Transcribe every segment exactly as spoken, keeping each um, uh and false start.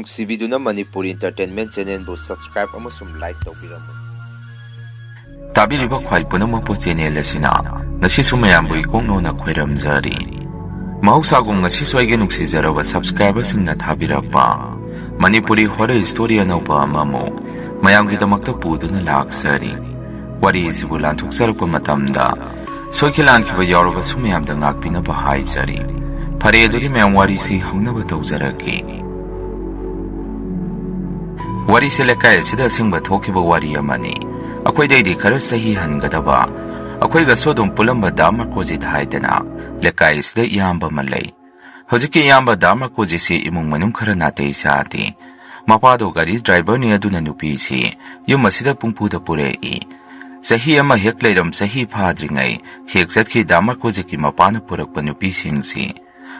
ꯅꯨꯡꯁꯤꯕꯤꯗꯨꯅ Manipur Entertainment Channelꯕꯨ subscribe ꯑꯃꯁꯨꯡ like ꯇꯧꯕꯤꯔꯝꯃꯨ꯫ ꯇꯥꯕꯤꯔꯤꯕ ꯈ꯭ꯋꯥꯏ ꯄꯨꯝꯅꯃꯛꯄꯨ channel ꯑꯁꯤꯅ ꯉꯁꯤꯁꯨ ꯃꯌꯥꯝꯕꯨ ꯏꯀꯣꯛꯅꯣꯅ ꯈꯣꯏꯔꯝꯖꯔꯤ꯫ ꯃꯍꯧꯁꯥꯒꯨꯝ ꯉꯁꯤꯁꯨ ꯑꯩꯒꯤ ꯅꯨꯡꯁꯤꯖꯔꯕ subscriberꯁꯤꯡꯅ ꯊꯥꯕꯤꯔꯛꯄ ꯃꯅꯤꯄꯨꯔꯤ horror story ꯑꯅꯧꯕ ꯑꯃꯃꯨꯛ ꯃꯌꯥꯝꯒꯤꯗꯃꯛꯇ ꯄꯨꯗꯨꯅ ꯂꯥꯛꯆꯔꯤ꯫ ꯋꯥꯔꯤ ꯑꯁꯤꯕꯨ ꯂꯥꯟꯊꯣꯛꯆꯔꯛꯄ ꯃꯇꯝꯗ ꯁꯣꯏꯈꯤ ꯂꯥꯟꯈꯤꯕ ꯌꯥꯎꯔꯕꯁꯨ ꯃꯌꯥꯝꯗ ꯉꯥꯛꯄꯤꯅꯕ ꯍꯥꯏꯖꯔꯤ꯫ ꯐꯔꯦ, ꯑꯗꯨꯗꯤ ꯃꯌꯥꯝ ꯋꯥꯔꯤꯁꯤ ꯍꯧꯅꯕ ꯇꯧꯖꯔꯛꯀꯦ꯫ ꯋꯥꯔꯤꯁꯦ ꯂꯩꯀꯥꯏ ꯑꯁꯤꯗ ꯑꯁꯦꯡꯕ ꯊꯣꯛꯈꯤꯕ ꯋꯥꯔꯤ ꯑꯃꯅꯤ꯫ ꯑꯩꯈꯣꯏꯗꯩꯗꯤ ꯈꯔ ꯆꯍꯤ ꯍꯟꯒꯗꯕ, ꯑꯩꯈꯣꯏꯒꯁꯨ ꯑꯗꯨꯝ ꯄꯨꯜꯂꯝꯕ ꯗꯥ ꯃꯥꯔꯀꯣꯖꯤꯠ ꯍꯥꯏꯗꯅ ꯂꯩꯀꯥꯏ ꯑꯁꯤꯗ ꯏꯌꯥꯝꯕ ꯑꯃ ꯂꯩ꯫ ꯍꯧꯖꯤꯛꯀꯤ ꯏꯌꯥꯝꯕ ꯗꯥ ꯃꯥꯔꯀꯣꯖꯤꯠꯁꯤ ꯏꯃꯨꯡ ꯃꯅꯨꯡ ꯈꯔ ꯅꯥꯇꯩ ꯆꯥꯗꯦ꯫ ꯃꯄꯥꯗꯣ ꯒꯥꯔꯤ driverꯅꯤ, ꯑꯗꯨꯅ ꯅꯨꯄꯤꯁꯤ ꯌꯨꯝ ꯑꯁꯤꯗ ꯄꯨꯡꯄꯨꯗ ꯄꯨꯔꯛꯏ꯫ ꯆꯍꯤ ꯑꯃ ꯍꯦꯛ ꯂꯩꯔꯝ, ꯆꯍꯤ ꯐꯥꯗ꯭ꯔꯤꯉꯩ ꯍꯦꯛ ꯆꯠꯈꯤ ꯗꯥ ꯃꯥꯔꯀꯣꯖꯤꯠꯀꯤ ꯃꯄꯥꯅ ꯄꯨꯔꯛꯄ ꯅꯨꯄꯤꯁꯤꯡꯁꯤ꯫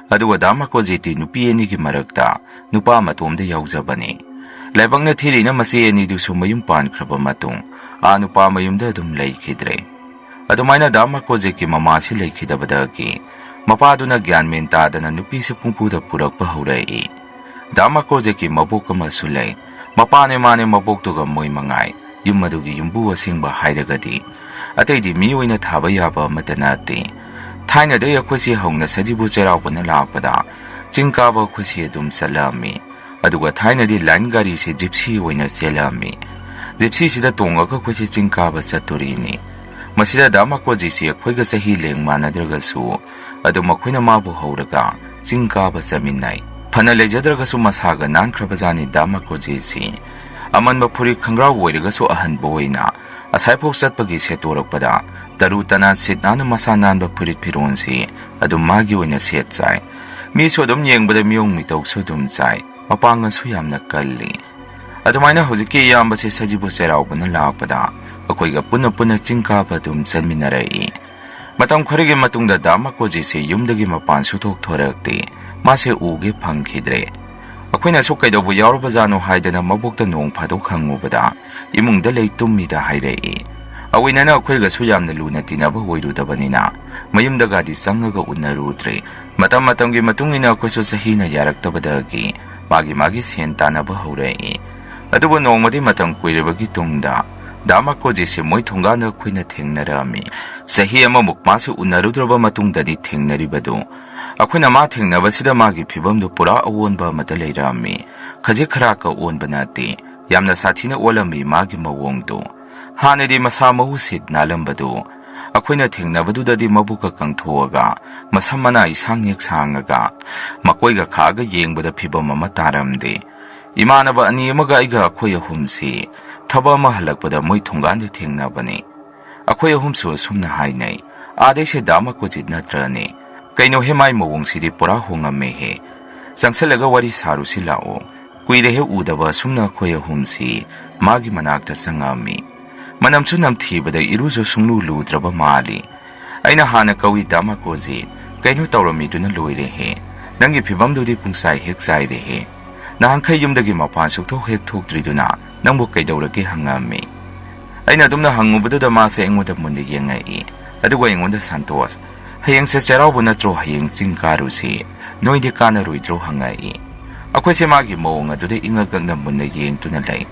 ꯑꯗꯨꯒ ꯗꯥ ꯃꯥꯔꯀꯣꯖꯤꯠꯇꯤ ꯅꯨꯄꯤ ꯑꯅꯤꯒꯤ ꯃꯔꯛꯇ ꯅꯨꯄꯥ ꯃꯇꯣꯝꯗ ꯌꯥꯎꯖꯕꯅꯤ꯫ ꯂꯥꯏꯕꯛꯅ ꯊꯤꯔꯤꯅ ꯃꯆꯦ ꯑꯅꯤꯗꯨꯁꯨ ꯃꯌꯨꯝ ꯄꯥꯟꯈ꯭ꯔꯕ ꯃꯇꯨꯡ ꯑꯥ ꯅꯨꯄꯥ ꯃꯌꯨꯝꯗ ꯑꯗꯨꯝ ꯂꯩꯈꯤꯗ꯭ꯔꯦ꯫ ꯑꯗꯨꯃꯥꯏꯅ ꯗꯥ ꯃꯥꯔꯀꯣꯖꯤꯠꯀꯤ ꯃꯃꯥꯁꯤ ꯂꯩꯈꯤꯗꯕꯗꯒꯤ ꯃꯄꯥꯗꯨꯅ ꯒ꯭ꯌꯥꯟ ꯃꯦꯟ ꯇꯥꯗꯅ ꯅꯨꯄꯤꯁꯤ ꯄꯨꯡꯄꯨꯗ ꯄꯨꯔꯛꯄ ꯍꯧꯔꯛꯏ꯫ ꯗꯥ ꯃꯥꯔꯀꯣꯖꯤꯠꯀꯤ ꯃꯕꯣꯛ ꯑꯃꯁꯨ ꯂꯩ꯫ ꯃꯄꯥꯅꯦ ꯃꯥꯅꯦ ꯃꯕꯣꯛꯇꯨꯒ ꯃꯣꯏ ꯃꯉꯥꯏ꯫ ꯌꯨꯝ ꯑꯗꯨꯒꯤ ꯌꯨꯝꯕꯨ ꯑꯁꯦꯡꯕ ꯍꯥꯏꯔꯒꯗꯤ ꯑꯇꯩꯗꯤ ꯃꯤ ꯑꯣꯏꯅ ꯊꯥꯕ ꯌꯥꯕ ꯑꯃꯠꯇ ꯅꯠꯇꯦ꯫ ꯊꯥꯏꯅꯗꯩ ꯑꯩꯈꯣꯏꯁꯤ ꯍꯧꯅ ꯁꯖꯤꯕꯨ ꯆꯩꯔꯥꯎꯕꯅ ꯂꯥꯛꯄꯗ ꯆꯤꯡ ꯀꯥꯕ ꯑꯩꯈꯣꯏꯁꯤ ꯑꯗꯨꯝ ꯆꯠꯂꯛꯑꯝꯃꯤ꯫ ꯑꯗꯨꯒ ꯊꯥꯏꯅꯗꯤ line ꯒꯥꯔꯤꯁꯤ ꯖꯤꯞꯁꯤ ꯑꯣꯏꯅ ꯆꯦꯜꯂꯛꯑꯝꯃꯤ꯫ ꯖꯤꯞꯁꯤꯁꯤꯗ ꯇꯣꯡꯉꯒ ꯑꯩꯈꯣꯏꯁꯤ ꯆꯤꯡ ꯀꯥꯕ ꯆꯠꯇꯣꯔꯤꯅꯤ꯫ ꯃꯁꯤꯗ ꯗꯥ ꯃꯥꯔꯀꯣꯖꯤꯠꯁꯤ ꯑꯩꯈꯣꯏꯒ ꯆꯍꯤ ꯂꯦꯡ ꯃꯥꯟꯅꯗ꯭ꯔꯒꯁꯨ ꯑꯗꯨꯝ ꯑꯩꯈꯣꯏꯅ ꯃꯥꯕꯨ ꯍꯧꯔꯒ ꯆꯤꯡ ꯀꯥꯕ ꯆꯠꯃꯤꯟꯅꯩ꯫ ꯐꯅ ꯂꯩꯖꯗ꯭ꯔꯒꯁꯨ ꯃꯁꯥꯒ ꯅꯥꯟꯈ꯭ꯔꯕꯖꯥꯠꯅꯤ ꯗꯥ ꯃꯥꯔꯀꯣꯖꯤꯠꯁꯤ꯫ ꯑꯃꯟꯕ ꯐꯨꯔꯤꯠ ꯈꯪꯒ꯭ꯔꯥꯎ ꯑꯣꯏꯔꯒꯁꯨ ꯑꯍꯟꯕ ꯑꯣꯏꯅ ꯑꯁꯥꯏꯐꯥꯎ ꯆꯠꯄꯒꯤ ꯁꯦꯠꯇꯣꯔꯛꯄꯗ ꯇꯔꯨ ꯇꯅꯥꯟ ꯁꯤꯠ ꯅꯥꯟꯅ ꯃꯁꯥ ꯅꯥꯟꯕ ꯐꯨꯔꯤꯠ ꯐꯤꯔꯣꯟꯁꯤ ꯑꯗꯨꯝ ꯃꯥꯒꯤ ꯑꯣꯏꯅ ꯁꯦꯠ ꯆꯥꯏ꯫ ꯃꯤꯁꯨ ꯑꯗꯨꯝ ꯌꯦꯡꯕꯗ ꯃꯤꯑꯣꯡ ꯃꯤꯇꯧꯁꯨ ꯑꯗꯨꯝ ꯆꯥꯏ꯫ ꯃꯄꯥꯡꯒꯜꯁꯨ ꯌꯥꯝꯅ ꯀꯜꯂꯤ꯫ ꯑꯗꯨꯃꯥꯏꯅ ꯍꯧꯖꯤꯛꯀꯤ ꯏꯌꯥꯝꯕꯁꯦ ꯁꯖꯤꯕꯨ ꯆꯩꯔꯥꯎꯕꯅ ꯂꯥꯛꯄꯗ ꯑꯩꯈꯣꯏꯒ ꯄꯨꯟꯅ ꯄꯨꯟꯅ ꯆꯤꯡ ꯀꯥꯕ ꯑꯗꯨꯝ ꯆꯠꯃꯤꯟꯅꯔꯛꯏ꯫ ꯃꯇꯝ ꯈꯔꯒꯤ ꯃꯇꯨꯡꯗ ꯗꯥ ꯃꯥꯔꯀꯣꯖꯤꯠꯁꯦ ꯌꯨꯝꯗꯒꯤ ꯃꯄꯥꯟ ꯁꯨꯊꯣꯛ ꯊꯣꯔꯛꯇꯦ꯫ ꯃꯥꯁꯦ ꯎꯒꯦ ꯐꯪꯈꯤꯗ꯭ꯔꯦ꯫ ꯑꯩꯈꯣꯏꯅꯁꯨ ꯀꯩꯗꯧꯕ ꯌꯥꯎꯔꯕꯖꯥꯠꯅꯣ ꯍꯥꯏꯗꯅ ꯃꯕꯣꯛꯇ ꯅꯣꯡ ꯐꯥꯗꯣꯛ ꯍꯪꯉꯨꯕꯗ ꯏꯃꯨꯡꯗ ꯂꯩ ꯇꯨꯝꯃꯤꯗ ꯍꯥꯏꯔꯛꯏ꯫ ꯑꯣꯏꯅꯅ ꯑꯩꯈꯣꯏꯒꯁꯨ ꯌꯥꯝꯅ ꯂꯨꯅ ꯇꯤꯟꯅꯕ ꯑꯣꯏꯔꯨꯗꯕꯅꯤꯅ ꯃꯌꯨꯝꯗꯒꯗꯤ ꯆꯪꯉꯒ ꯎꯅꯔꯨꯗ꯭ꯔꯦ꯫ ꯃꯇꯝ ꯃꯇꯝꯒꯤ ꯃꯇꯨꯡ ꯏꯟꯅ ꯑꯩꯈꯣꯏꯁꯨ ꯆꯍꯤꯅ ꯌꯥꯔꯛꯇꯕꯗꯒꯤ ꯃꯥꯒꯤ ꯃꯥꯒꯤ ꯁꯦꯟ ꯇꯥꯟꯅꯕ ꯍꯧꯔꯛꯏ꯫ ꯑꯗꯨꯕꯨ ꯅꯣꯡꯃꯗꯤ ꯃꯇꯝ ꯀꯨꯏꯔꯕꯒꯤ ꯇꯨꯡꯗ ꯗꯥ ꯃꯥꯀꯣꯖꯤꯠꯁꯤ ꯃꯣꯏ ꯊꯣꯡꯒꯥꯟꯗ ꯑꯩꯈꯣꯏꯅ ꯊꯦꯡꯅꯔꯛꯑꯝꯃꯤ꯫ ꯆꯍꯤ ꯑꯃꯃꯨꯛ ꯃꯥꯁꯤ ꯎꯅꯔꯨꯗ꯭ꯔꯕ ꯃꯇꯨꯡꯗꯗꯤ ꯊꯦꯡꯅꯔꯤꯕꯗꯨ꯫ ꯑꯩꯈꯣꯏꯅ ꯃꯥ ꯊꯦꯡꯅꯕꯁꯤꯗ ꯃꯥꯒꯤ ꯐꯤꯕꯝꯗꯨ ꯄꯨꯔꯥ ꯑꯑꯣꯟꯕ ꯑꯃꯗ ꯂꯩꯔꯝꯃꯤ꯫ ꯈꯖꯤꯛ ꯈꯔꯥꯛꯀ ꯑꯣꯟꯕ ꯅꯠꯇꯦ, ꯌꯥꯝꯅ ꯁꯥꯊꯤꯅ ꯑꯣꯜꯂꯝꯃꯤ ꯃꯥꯒꯤ ꯃꯑꯣꯡꯗꯨ꯫ ꯍꯥꯟꯅꯗꯤ ꯃꯁꯥ ꯃꯎ ꯁꯤꯠ ꯅꯥꯜꯂꯝꯕꯗꯨ ꯑꯩꯈꯣꯏꯅ ꯊꯦꯡꯅꯕꯗꯨꯗꯗꯤ ꯃꯕꯨꯛꯀ ꯀꯪꯊꯣꯛꯑꯒ, ꯃꯁꯝ ꯃꯅꯥ ꯏꯁꯥꯡ ꯍꯦꯛ ꯁꯥꯡꯉꯒ, ꯃꯀꯣꯏꯒ ꯈꯥꯛꯑꯒ ꯌꯦꯡꯕꯗ ꯐꯤꯕꯝ ꯑꯃ ꯇꯥꯔꯝꯗꯦ꯫ ꯏꯃꯥꯟꯅꯕ ꯑꯅꯤ ꯑꯃꯒ ꯑꯩꯒ ꯑꯩꯈꯣꯏ ꯑꯍꯨꯝꯁꯤ ꯊꯕꯛ ꯑꯃ ꯍꯜꯂꯛꯄꯗ ꯃꯣꯏ ꯊꯣꯡꯒꯥꯟꯗ ꯊꯦꯡꯅꯕꯅꯤ꯫ ꯑꯩꯈꯣꯏ ꯑꯍꯨꯝꯁꯨ ꯑꯁꯨꯝꯅ ꯍꯥꯏꯅꯩ, "ꯑꯥꯗꯩꯁꯦ ꯗꯥ ꯃꯀꯣꯖꯤꯠ ꯅꯠꯇ꯭ꯔꯅꯦ? ꯀꯩꯅꯣꯍꯦ, ꯃꯥꯏ ꯃꯑꯣꯡꯁꯤꯗꯤ ꯄꯨꯔꯥ ꯍꯣꯡꯉꯝꯃꯦꯍꯦ꯫ ꯆꯪꯁꯜꯂꯒ ꯋꯥꯔꯤ ꯁꯥꯔꯨꯁꯤ ꯂꯥꯛꯑꯣ"꯫ ꯀꯨꯏꯔꯦ ꯍꯦꯛ ꯎꯗꯕ ꯑꯁꯨꯝꯅ ꯑꯩꯈꯣꯏ ꯑꯍꯨꯝꯁꯤ ꯃꯥꯒꯤ ꯃꯅꯥꯛꯇ ꯆꯪꯉꯛꯑꯝꯃꯤ꯫ ꯃꯅꯝꯁꯨ ꯅꯝꯊꯤꯕꯗ ꯏꯔꯨꯁꯨ ꯁꯨꯡꯂꯨ ꯂꯨꯗ꯭ꯔꯕ ꯃꯥꯜꯂꯤ꯫ ꯑꯩꯅ ꯍꯥꯟꯅ ꯀꯧꯏ, "ꯗꯥ ꯃꯥꯀꯣꯖꯤ, ꯀꯩꯅꯣ ꯇꯧꯔꯝꯃꯤꯗꯨꯅ ꯂꯣꯏꯔꯦꯍꯦ꯫ ꯅꯪꯒꯤ ꯐꯤꯕꯝꯗꯨꯗꯤ ꯄꯨꯡꯆꯥꯏ ꯍꯦꯛ ꯆꯥꯏꯔꯦꯍꯦ꯫ ꯅꯍꯥꯟꯈꯩ ꯌꯨꯝꯗꯒꯤ ꯃꯄꯥꯟ ꯁꯨꯛꯊꯣꯛ ꯍꯦꯛ ꯊꯣꯛꯇ꯭ꯔꯤꯗꯨꯅ ꯅꯪꯕꯨ ꯀꯩꯗꯧꯔꯒꯦ?" ꯍꯪꯉꯛꯑꯝꯃꯤ꯫ ꯑꯩꯅ ꯑꯗꯨꯝꯅ ꯍꯪꯉꯨꯕꯗꯨꯗ ꯃꯥꯁꯦ ꯑꯩꯉꯣꯟꯗ ꯃꯨꯟꯅ ꯌꯦꯡꯉꯛꯏ꯫ ꯑꯗꯨꯒ ꯑꯩꯉꯣꯟꯗ, "ꯁꯟꯇꯣꯁ, ꯍꯌꯦꯡꯁꯦ ꯆꯩꯔꯥꯎꯕ ꯅꯠꯇ꯭ꯔꯣ? ꯍꯌꯦꯡ ꯆꯤꯡ ꯀꯥꯔꯨꯁꯤ꯫ ꯅꯣꯏꯗꯤ ꯀꯥꯟꯅꯔꯣꯏꯗ꯭ꯔꯣ?" ꯍꯪꯉꯛꯏ꯫ ꯑꯩꯈꯣꯏꯁꯦ ꯃꯥꯒꯤ ꯃꯑꯣꯡ ꯑꯗꯨꯗ ꯏꯉꯛ ꯉꯛꯅ ꯃꯨꯟꯅ ꯌꯦꯡꯗꯨꯅ ꯂꯩ꯫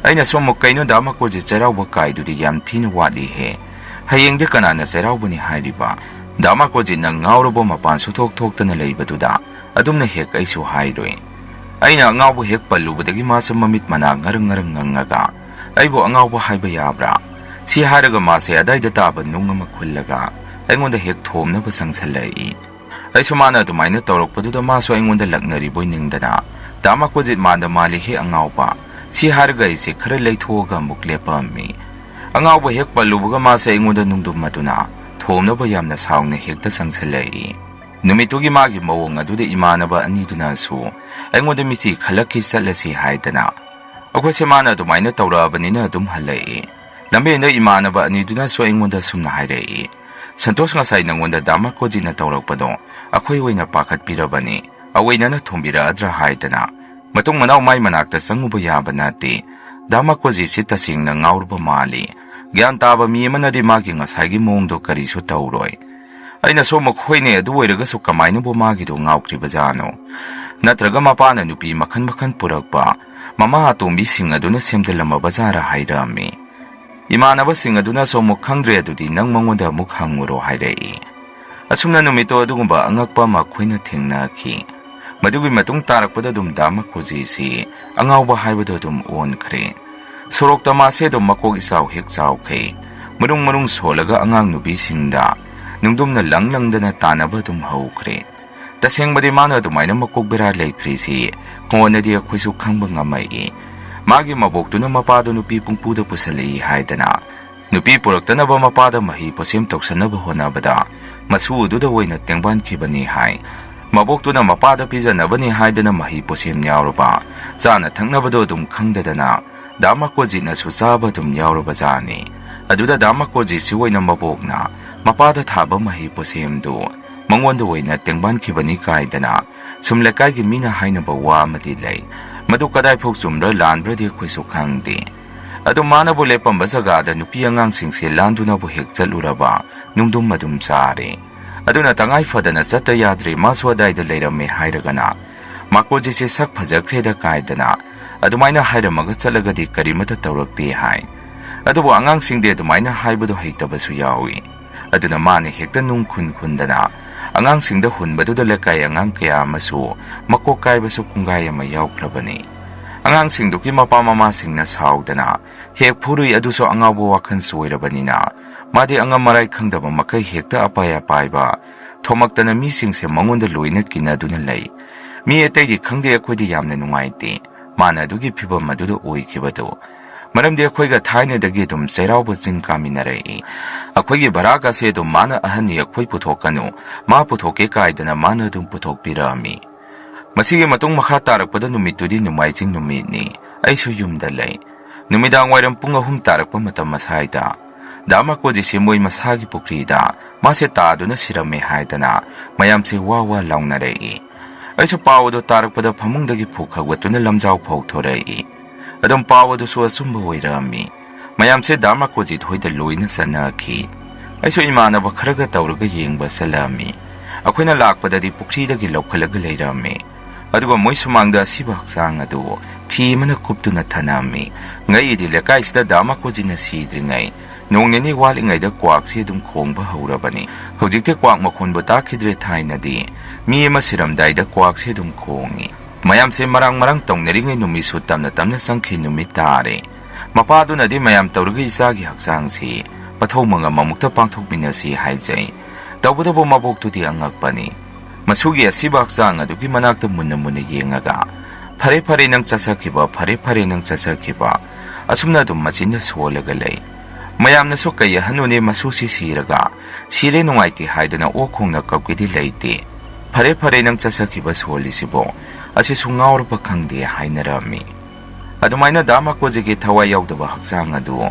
ꯑꯩꯅꯁꯨ ꯑꯃꯨꯛ, "ꯀꯩꯅꯣ ꯗꯥ ꯃꯀꯣꯖꯤꯠ, ꯆꯩꯔꯥꯎꯕ ꯀꯥꯏꯗꯨꯗꯤ ꯌꯥꯝ ꯊꯤꯅ ꯋꯥꯠꯂꯤꯍꯦ꯫ ꯍꯌꯦꯡꯗꯤ ꯀꯅꯥꯅ ꯆꯩꯔꯥꯎꯕꯅꯤ ꯍꯥꯏꯔꯤꯕ?" ꯗꯥ ꯃꯀꯣꯖꯤꯠꯅ ꯉꯥꯎꯔꯕ ꯃꯄꯥꯟ ꯁꯨꯊꯣꯛ ꯊꯣꯛꯇꯅ ꯂꯩꯕꯗꯨꯗ ꯑꯗꯨꯝꯅ ꯍꯦꯛ ꯑꯩꯁꯨ ꯍꯥꯏꯔꯨꯏ꯫ ꯑꯩꯅ ꯑꯉꯥꯎꯕ ꯍꯦꯛ ꯄꯜꯂꯨꯕꯗꯒꯤ ꯃꯥꯁꯦ ꯃꯃꯤꯠ ꯃꯅꯥ ꯉꯔꯪ ꯉꯔꯪ ꯉꯪꯉꯒ, "ꯑꯩꯕꯨ ꯑꯉꯥꯎꯕ ꯍꯥꯏꯕ ꯌꯥꯕ꯭ꯔꯥ?" ꯁꯤ ꯍꯥꯏꯔꯒ ꯃꯥꯁꯦ ꯑꯗꯥꯏꯗ ꯇꯥꯕ ꯅꯨꯡ ꯑꯃ ꯈꯨꯜꯂꯒ ꯑꯩꯉꯣꯟꯗ ꯍꯦꯛ ꯊꯣꯝꯅꯕ ꯆꯪꯁꯜꯂꯛꯏ꯫ ꯑꯩꯁꯨ ꯃꯥꯅ ꯑꯗꯨꯃꯥꯏꯅ ꯇꯧꯔꯛꯄꯗꯨꯗ ꯃꯥꯁꯨ ꯑꯩꯉꯣꯟꯗ ꯂꯛꯅꯔꯤꯕꯣꯏ ꯅꯤꯡꯗꯅ, "ꯗꯥ ꯃꯀꯣꯖꯤꯠ ꯃꯥꯟꯗ ꯃꯥꯜꯂꯤꯍꯦ ꯑꯉꯥꯎꯕ"꯫ ꯁꯤ ꯍꯥꯏꯔꯒ ꯑꯩꯁꯦ ꯈꯔ ꯂꯩꯊꯣꯛꯑꯒ ꯑꯃꯨꯛ ꯂꯦꯞꯄꯝꯃꯤ꯫ ꯑꯉꯥꯎꯕ ꯍꯦꯛ ꯄꯜꯂꯨꯕꯒ ꯃꯥꯁꯦ ꯑꯩꯉꯣꯟꯗ ꯅꯨꯡꯗꯨꯝ ꯃꯗꯨꯅ ꯊꯣꯝꯅꯕ ꯌꯥꯝꯅ ꯁꯥꯎꯅ ꯍꯦꯛꯇ ꯆꯪꯁꯤꯜꯂꯛꯏ꯫ ꯅꯨꯃꯤꯠꯇꯨꯒꯤ ꯃꯥꯒꯤ ꯃꯑꯣꯡ ꯑꯗꯨꯗ ꯏꯃꯥꯟꯅꯕ ꯑꯅꯤꯗꯨꯅꯁꯨ ꯑꯩꯉꯣꯟꯗ ꯃꯤꯆꯤ ꯈꯜꯂꯛꯈꯤ, ꯆꯠꯂꯁꯤ ꯍꯥꯏꯗꯅ꯫ ꯑꯩꯈꯣꯏꯁꯦ ꯃꯥꯅ ꯑꯗꯨꯃꯥꯏꯅ ꯇꯧꯔꯛꯑꯕꯅꯤꯅ ꯑꯗꯨꯝ ꯍꯜꯂꯛꯏ꯫ ꯂꯝꯕꯦꯟꯗ ꯏꯃꯥꯟꯅꯕ ꯑꯅꯤꯗꯨꯅꯁꯨ ꯑꯩꯉꯣꯟꯗ ꯁꯨꯝꯅ ꯍꯥꯏꯔꯛꯏ, "ꯁꯟꯇꯣꯁ ꯉꯁꯥꯏ ꯅꯪꯉꯣꯟꯗ ꯗꯥ ꯃꯀꯣꯖꯤꯠꯅ ꯇꯧꯔꯛꯄꯗꯣ ꯑꯩꯈꯣꯏ ꯑꯣꯏꯅ ꯄꯥꯈꯠꯄꯤꯔꯕꯅꯤ, ꯑꯑꯣꯏꯅꯅ ꯊꯣꯝꯕꯤꯔꯛꯑꯗ꯭ꯔꯥ?" ꯍꯥꯏꯗꯅ꯫ ꯃꯇꯨꯡ ꯃꯅꯥꯎ ꯃꯥꯏ ꯃꯅꯥꯛꯇ ꯆꯪꯉꯨꯕ ꯌꯥꯕ ꯅꯠꯇꯦ꯫ ꯗꯥ ꯃꯀꯣꯖꯤꯠꯁꯤ ꯇꯁꯦꯡꯅ ꯉꯥꯎꯔꯕ ꯃꯥꯜꯂꯤ꯫ ꯒ꯭ꯌꯥꯟ ꯇꯥꯕ ꯃꯤ ꯑꯃꯅꯗꯤ ꯃꯥꯒꯤ ꯉꯁꯥꯏꯒꯤ ꯃꯑꯣꯡꯗꯣ ꯀꯔꯤꯁꯨ ꯇꯧꯔꯣꯏ꯫ ꯑꯩꯅꯁꯨ ꯑꯃꯨꯛ, "ꯍꯣꯏꯅꯦ, ꯑꯗꯨ ꯑꯣꯏꯔꯒꯁꯨ ꯀꯃꯥꯏꯅꯕꯨ ꯃꯥꯒꯤꯗꯣ ꯉꯥꯎꯈ꯭ꯔꯤꯕꯖꯥꯠꯅꯣ?" ꯅꯠꯇ꯭ꯔꯒ ꯃꯄꯥꯅ ꯅꯨꯄꯤ ꯃꯈꯜ ꯃꯈꯜ ꯄꯨꯔꯛꯄ ꯃꯃꯥ ꯑꯇꯣꯝꯕꯤꯁꯤꯡ ꯑꯗꯨꯅ ꯁꯦꯝꯖꯤꯜꯂꯝꯃꯕ ꯖꯥꯔꯥ ꯍꯥꯏꯔꯛꯑꯝꯃꯤ꯫ ꯏꯃꯥꯟꯅꯕꯁꯤꯡ ꯑꯗꯨꯅꯁꯨ ꯑꯃꯨꯛ ꯈꯪꯗ꯭ꯔꯦ ꯑꯗꯨꯗꯤ ꯅꯪ ꯃꯉꯣꯟꯗ ꯑꯃꯨꯛ ꯍꯪꯉꯨꯔꯣ ꯍꯥꯏꯔꯛꯏ꯫ ꯑꯁꯨꯝꯅ ꯅꯨꯃꯤꯠꯇꯣ ꯑꯗꯨꯒꯨꯝꯕ ꯑꯉꯛꯄ ꯑꯃ ꯑꯩꯈꯣꯏꯅ ꯊꯦꯡꯅꯈꯤ꯫ ꯃꯗꯨꯒꯤ ꯃꯇꯨꯡ ꯇꯥꯔꯛꯄꯗ ꯑꯗꯨꯝ ꯗꯥ ꯃꯀꯣꯖꯤꯁꯤ ꯑꯉꯥꯎꯕ ꯍꯥꯏꯕꯗꯣ ꯑꯗꯨꯝ ꯑꯣꯟꯈ꯭ꯔꯦ꯫ ꯁꯣꯔꯣꯛꯇ ꯃꯥꯁꯦ ꯑꯗꯨꯝ ꯃꯀꯣꯛ ꯏꯆꯥꯎ ꯍꯦꯛ ꯆꯥꯎꯈꯩ ꯃꯔꯨꯡ ꯃꯔꯨꯡ ꯁꯣꯜꯂꯒ ꯑꯉꯥꯡ ꯅꯨꯄꯤꯁꯤꯡꯗ ꯅꯨꯡꯗꯨꯝꯅ ꯂꯪ ꯂꯪꯗꯅ ꯇꯥꯟꯅꯕ ꯑꯗꯨꯝ ꯍꯧꯈ꯭ꯔꯦ꯫ ꯇꯁꯦꯡꯕꯗꯤ ꯃꯥꯅ ꯑꯗꯨꯃꯥꯏꯅ ꯃꯀꯣꯛ ꯕꯦꯔꯥ ꯂꯩꯈ꯭ꯔꯤꯁꯤ ꯀꯣꯟꯅꯗꯤ ꯑꯩꯈꯣꯏꯁꯨ ꯈꯪꯕ ꯉꯝꯃꯛꯏ꯫ ꯃꯥꯒꯤ ꯃꯕꯣꯛꯇꯨꯅ ꯃꯄꯥꯗꯣ ꯅꯨꯄꯤ ꯄꯨꯡꯄꯨꯗ ꯄꯨꯁꯜꯂꯛꯏ ꯍꯥꯏꯗꯅ ꯅꯨꯄꯤ ꯄꯨꯔꯛꯇꯅꯕ ꯃꯄꯥꯗ ꯃꯍꯩ ꯄꯣꯠꯁꯦꯝ ꯇꯧꯁꯟꯅꯕ ꯍꯣꯠꯅꯕꯗ ꯃꯁꯨ ꯑꯗꯨꯗ ꯑꯣꯏꯅ ꯇꯦꯡꯕꯥꯟꯈꯤꯕꯅꯤ ꯍꯥꯏ꯫ ꯃꯕꯣꯛꯇꯨꯅ ꯃꯄꯥꯗ ꯄꯤꯖꯅꯕꯅꯤ ꯍꯥꯏꯗꯅ ꯃꯍꯩ ꯄꯣꯠꯁꯦꯝ ꯌꯥꯎꯔꯕ ꯆꯥꯅ ꯊꯛꯅꯕꯗꯣ ꯑꯗꯨꯝ ꯈꯪꯗꯗꯅ ꯗꯥ ꯃꯀꯣꯖꯤꯠꯅꯁꯨ ꯆꯥꯕ ꯑꯗꯨꯝ ꯌꯥꯎꯔꯕ ꯖꯥꯠꯅꯤ꯫ ꯑꯗꯨꯗ ꯗꯥ ꯃꯀꯣꯖꯤꯠꯁꯤ ꯑꯣꯏꯅ ꯃꯕꯣꯛꯅ ꯃꯄꯥꯗ ꯊꯥꯕ ꯃꯍꯩ ꯄꯣꯠꯁꯦꯝꯗꯨ ꯃꯉꯣꯟꯗ ꯑꯣꯏꯅ ꯇꯦꯡꯕꯥꯟꯈꯤꯕꯅꯤ ꯀꯥꯏꯗꯅ ꯁꯨꯝ ꯂꯩꯀꯥꯏꯒꯤ ꯃꯤꯅ ꯍꯥꯏꯅꯕ ꯋꯥ ꯑꯃꯗꯤ ꯂꯩ꯫ ꯃꯗꯨ ꯀꯗꯥꯏꯐꯥꯎ ꯆꯨꯝꯕ꯭ꯔꯥ ꯂꯥꯟꯕ꯭ꯔꯥꯗꯤ ꯑꯩꯈꯣꯏꯁꯨ ꯈꯪꯗꯦ꯫ ꯑꯗꯨ ꯃꯥꯅꯕꯨ ꯂꯦꯞꯄꯝꯕ ꯖꯒꯥꯗ ꯅꯨꯄꯤ ꯑꯉꯥꯡꯁꯤꯡꯁꯦ ꯂꯥꯟꯗꯨꯅꯕꯨ ꯍꯦꯛ ꯆꯠꯂꯨꯔꯕ ꯅꯨꯡꯗꯨꯝ ꯑꯗꯨꯝ ꯆꯥꯔꯦ꯫ ꯑꯗꯨꯅ ꯇꯉꯥꯏ ꯐꯗꯅ ꯆꯠꯇ ꯌꯥꯗ꯭ꯔꯦ, ꯃꯥꯁꯨ ꯑꯗꯥꯏꯗ ꯂꯩꯔꯝꯃꯦ ꯍꯥꯏꯔꯒꯅ ꯃꯀꯣꯖꯤꯠꯁꯦ ꯁꯛ ꯐꯖꯈ꯭ꯔꯦꯗ ꯀꯥꯏꯗꯅ ꯑꯗꯨꯃꯥꯏꯅ ꯍꯥꯏꯔꯝꯃꯒ ꯆꯠꯂꯒꯗꯤ ꯀꯔꯤꯃꯠꯇ ꯇꯧꯔꯛꯇꯦ ꯍꯥꯏ꯫ ꯑꯗꯨꯕꯨ ꯑꯉꯥꯡꯁꯤꯡꯗꯤ ꯑꯗꯨꯃꯥꯏꯅ ꯍꯥꯏꯕꯗꯣ ꯍꯩꯇꯕꯁꯨ ꯌꯥꯎꯏ꯫ ꯑꯗꯨꯅ ꯃꯥꯅ ꯍꯦꯛꯇ ꯅꯨꯡ ꯈꯨꯟ ꯈꯨꯟꯗꯅ ꯑꯉꯥꯡꯁꯤꯡꯗ ꯍꯨꯟꯕꯗꯨꯗ ꯂꯩꯀꯥꯏ ꯑꯉꯥꯡ ꯀꯌꯥ ꯑꯃꯁꯨ ꯃꯀꯣꯛ ꯀꯥꯏꯕꯁꯨ ꯀꯨꯡꯒꯥꯏ ꯑꯃ ꯌꯥꯎꯈ꯭ꯔꯕꯅꯤ꯫ ꯑꯉꯥꯡꯁꯤꯡꯗꯨꯒꯤ ꯃꯄꯥ ꯃꯃꯥꯁꯤꯡꯅ ꯁꯥꯎꯗꯅ ꯍꯦꯛ ꯐꯨꯔꯨꯏ, ꯑꯗꯨꯁꯨ ꯑꯉꯥꯎꯕ ꯋꯥꯈꯜꯁꯨ ꯑꯣꯏꯔꯕꯅꯤꯅ ꯃꯥꯗꯤ ꯑꯉꯝ ꯃꯔꯥꯏ ꯈꯪꯗꯕ ꯃꯈꯩ ꯍꯦꯛꯇ ꯑꯄꯥꯏ ꯑꯄꯥꯏꯕ ꯊꯣꯝꯃꯛꯇꯅ ꯃꯤꯁꯤꯡꯁꯦ ꯃꯉꯣꯟꯗ ꯂꯣꯏꯅ ꯀꯤꯅꯗꯨꯅ ꯂꯩ꯫ ꯃꯤ ꯑꯇꯩꯗꯤ ꯈꯪꯗꯦ, ꯑꯩꯈꯣꯏꯗꯤ ꯌꯥꯝꯅ ꯅꯨꯡꯉꯥꯏꯇꯦ ꯃꯥꯅ ꯑꯗꯨꯒꯤ ꯐꯤꯕꯝ ꯑꯗꯨꯗ ꯑꯣꯏꯈꯤꯕꯗꯨ꯫ ꯃꯔꯝꯗꯤ ꯑꯩꯈꯣꯏꯒ ꯊꯥꯏꯅꯗꯒꯤ ꯑꯗꯨꯝ ꯆꯩꯔꯥꯎꯕ ꯆꯤꯡ ꯀꯥꯃꯤꯟꯅꯔꯛꯏ꯫ ꯑꯩꯈꯣꯏꯒꯤ ꯚꯔꯥꯒꯁꯦ ꯑꯗꯨꯝ ꯃꯥꯅ ꯑꯍꯟꯅꯤ, ꯑꯩꯈꯣꯏ ꯄꯨꯊꯣꯛꯀꯅꯨ, ꯃꯥ ꯄꯨꯊꯣꯛꯀꯦ ꯀꯥꯏꯗꯅ ꯃꯥꯅ ꯑꯗꯨꯝ ꯄꯨꯊꯣꯛꯄꯤꯔꯛꯑꯝꯃꯤ꯫ ꯃꯁꯤꯒꯤ ꯃꯇꯨꯡ ꯃꯈꯥ ꯇꯥꯔꯛꯄꯗ ꯅꯨꯃꯤꯠꯇꯨꯗꯤ ꯅꯣꯡꯃꯥꯏꯖꯤꯡ ꯅꯨꯃꯤꯠꯅꯤ꯫ ꯑꯩꯁꯨ ꯌꯨꯝꯗ ꯂꯩ꯫ ꯅꯨꯃꯤꯗꯥꯡ ꯋꯥꯏꯔꯝ ꯄꯨꯡ ꯑꯍꯨꯝ ꯇꯥꯔꯛꯄ ꯃꯇꯝ ꯑꯁꯥꯏꯗ ꯗꯥ ꯃꯀꯣꯖꯤꯠꯁꯤ ꯃꯣꯏ ꯃꯁꯥꯒꯤ ꯄꯨꯈ꯭ꯔꯤꯗ ꯃꯥꯁꯦ ꯇꯥꯗꯨꯅ ꯁꯤꯔꯝꯃꯦ ꯍꯥꯏꯗꯅ ꯃꯌꯥꯝꯁꯦ ꯋꯥ ꯋꯥ ꯂꯥꯎꯅꯔꯛꯏ꯫ ꯑꯩꯁꯨ ꯄꯥꯎ ꯑꯗꯨ ꯇꯥꯔꯛꯄꯗ ꯐꯃꯨꯡꯗꯒꯤ ꯐꯨꯛ ꯍꯧꯒꯠꯇꯨꯅ ꯂꯝꯖꯥꯎ ꯐꯥꯎꯊꯣꯔꯛꯏ꯫ ꯑꯗꯨꯝ ꯄꯥꯎ ꯑꯗꯨꯁꯨ ꯑꯆꯨꯝꯕ ꯑꯣꯏꯔꯛꯑꯝꯃꯤ꯫ ꯃꯌꯥꯝꯁꯦ ꯗꯥ ꯃꯀꯣꯖꯤꯠ ꯍꯣꯏꯗ ꯂꯣꯏꯅ ꯆꯠꯅꯈꯤ꯫ ꯑꯩꯁꯨ ꯏꯃꯥꯟꯅꯕ ꯈꯔꯒ ꯇꯧꯔꯒ ꯌꯦꯡꯕ ꯆꯠꯂꯛꯑꯝꯃꯤ꯫ ꯑꯩꯈꯣꯏꯅ ꯂꯥꯛꯄꯗꯗꯤ ꯄꯨꯈ꯭ꯔꯤꯗꯒꯤ ꯂꯧꯈꯠꯂꯒ ꯂꯩꯔꯝꯃꯤ꯫ ꯑꯗꯨꯒ ꯃꯣꯏ ꯁꯨꯃꯥꯡꯗ ꯑꯁꯤꯕ ꯍꯛꯆꯥꯡ ꯑꯗꯨ ꯐꯤ ꯑꯃꯅ ꯀꯨꯞꯇꯨꯅ ꯊꯅꯝꯃꯤ꯫ ꯉꯛꯏꯗꯤ ꯂꯩꯀꯥꯏꯁꯤꯗ ꯗꯥ ꯃꯥꯀꯣꯖꯤꯅ ꯁꯤꯗ꯭ꯔꯤꯉꯩ ꯅꯣꯡ ꯅꯤꯅꯤ ꯋꯥꯠꯂꯤꯉꯩꯗ ꯀ꯭ꯋꯥꯛꯁꯤ ꯑꯗꯨꯝ ꯈꯣꯡꯕ ꯍꯧꯔꯕꯅꯤ꯫ ꯍꯧꯖꯤꯛꯇꯤ ꯀ꯭ꯋꯥꯛ ꯃꯈꯣꯟꯕꯨ ꯇꯥꯈꯤꯗ꯭ꯔꯦ꯫ ꯊꯥꯏꯅꯗꯤ ꯃꯤ ꯑꯃ ꯁꯤꯔꯝꯗꯥꯏꯗ ꯀ꯭ꯋꯥꯛꯁꯤ ꯑꯗꯨꯝ ꯈꯣꯡꯉꯤ꯫ ꯃꯌꯥꯝꯁꯦ ꯃꯔꯥꯡ ꯃꯔꯥꯡ ꯇꯧꯅꯔꯤꯉꯩ ꯅꯨꯃꯤꯠꯁꯨ ꯇꯞꯅ ꯇꯞꯅ ꯆꯪꯈꯤ꯫ ꯅꯨꯃꯤꯠ ꯇꯥꯔꯦ꯫ ꯃꯄꯥꯗꯨꯅꯗꯤ ꯃꯌꯥꯝ ꯇꯧꯔꯒ ꯏꯆꯥꯒꯤ ꯍꯛꯆꯥꯡꯁꯤ ꯃꯊꯧ ꯃꯉꯝ ꯑꯃꯨꯛꯇ ꯄꯥꯡꯊꯣꯛꯃꯤꯟꯅꯁꯤ ꯍꯥꯏꯖꯩ꯫ ꯇꯧꯕꯇꯕꯨ ꯃꯕꯣꯛꯇꯨꯗꯤ ꯑꯉꯛꯄꯅꯤ꯫ ꯃꯁꯨꯒꯤ ꯑꯁꯤꯕ ꯍꯛꯆꯥꯡ ꯑꯗꯨꯒꯤ ꯃꯅꯥꯛꯇ ꯃꯨꯟꯅ ꯃꯨꯟꯅ ꯌꯦꯡꯉꯒ, "ꯐꯔꯦ ꯐꯔꯦ ꯅꯪ ꯆꯠꯆꯈꯤꯕ, ꯐꯔꯦ ꯐꯔꯦ ꯅꯪ ꯆꯠꯆꯈꯤꯕ," ꯑꯁꯨꯝꯅ ꯑꯗꯨꯝ ꯃꯆꯤꯟꯗ ꯁꯣꯜꯂꯒ ꯂꯩ꯫ ꯃꯌꯥꯝꯅꯁꯨ, "ꯀꯩ ꯑꯍꯟꯅꯣꯅꯦ, ꯃꯁꯨꯁꯤ ꯁꯤꯔꯒ ꯁꯤꯔꯦ ꯅꯨꯡꯉꯥꯏꯇꯦ ꯍꯥꯏꯗꯅ ꯑꯣꯛ ꯈꯣꯡꯅ ꯀꯞꯀꯦꯗꯤ ꯂꯩꯇꯦ꯫ ꯐꯔꯦ ꯐꯔꯦ ꯅꯪ ꯆꯠꯆꯈꯤꯕ ꯁꯣꯜꯂꯤꯁꯤꯕꯣ, ꯑꯁꯤꯁꯨ ꯉꯥꯎꯔꯕ ꯈꯪꯗꯦ" ꯍꯥꯏꯅꯔꯝꯃꯤ꯫ ꯑꯗꯨꯃꯥꯏꯅ ꯗꯥ ꯃꯥꯀꯣꯖꯤꯒꯤ ꯊꯋꯥꯏ ꯌꯥꯎꯗꯕ ꯍꯛꯆꯥꯡ ꯑꯗꯨ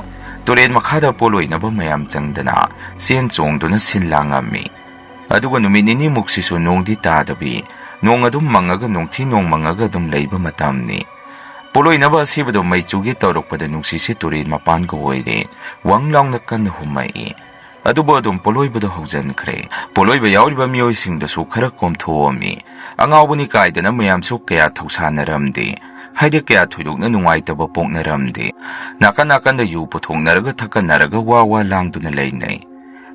ꯇꯨꯔꯦꯟ ꯃꯈꯥꯗ ꯄꯣꯠꯂꯣꯏꯅꯕ ꯃꯌꯥꯝ ꯆꯪꯗꯅ ꯆꯦꯟ ꯆꯣꯡꯗꯨꯅ ꯁꯤꯜ ꯂꯥꯡꯉꯝꯃꯤ꯫ ꯑꯗꯨꯒ ꯅꯨꯃꯤꯠ ꯅꯤꯅꯤꯃꯨꯛꯁꯤꯁꯨ ꯅꯣꯡꯗꯤ ꯇꯥꯗꯕꯤ, ꯅꯣꯡ ꯑꯗꯨꯝ ꯃꯪꯉꯒ ꯅꯣꯡꯊꯤ ꯅꯣꯡ ꯃꯪꯉꯒ ꯑꯗꯨꯝ ꯂꯩꯕ ꯃꯇꯝꯅꯤ꯫ ꯄꯣꯠꯂꯣꯏꯅꯕ ꯑꯁꯤꯕꯗꯣ ꯃꯩ ꯆꯨꯒꯦ ꯇꯧꯔꯛꯄꯗ ꯅꯨꯡꯁꯤꯠꯁꯤ ꯇꯨꯔꯦꯟ ꯃꯄꯥꯟꯒ ꯑꯣꯏꯔꯦ, ꯋꯪ ꯂꯥꯎꯅ ꯀꯟꯅ ꯍꯨꯝꯃꯛꯏ꯫ ꯑꯗꯨꯕꯨ ꯑꯗꯨꯝ ꯄꯣꯠꯂꯣꯏꯕꯗꯣ ꯍꯧꯖꯤꯟꯈ꯭ꯔꯦ꯫ ꯄꯣꯠꯂꯣꯏꯕ ꯌꯥꯎꯔꯤꯕ ꯃꯤꯑꯣꯏꯁꯤꯡꯗꯨꯁꯨ ꯈꯔ ꯀꯣꯝꯊꯣꯛꯑꯝꯃꯤ꯫ ꯑꯉꯥꯎꯕꯅꯤ ꯀꯥꯏꯗꯅ ꯃꯌꯥꯝꯁꯨ ꯀꯌꯥ ꯊꯧꯁꯥꯅꯔꯝꯗꯦ꯫ ꯍꯥꯏꯗꯤ ꯀꯌꯥ ꯊꯣꯏꯗꯣꯛꯅ ꯅꯨꯡꯉꯥꯏꯇꯕ ꯄꯣꯛꯅꯔꯝꯗꯦ꯫ ꯅꯥꯀꯟ ꯅꯥꯀꯟꯗ ꯌꯨ ꯄꯨꯊꯣꯛꯅꯔꯒ ꯊꯛꯀꯠꯅꯔꯒ ꯋꯥ ꯋꯥ ꯂꯥꯡꯗꯨꯅ ꯂꯩꯅꯩ꯫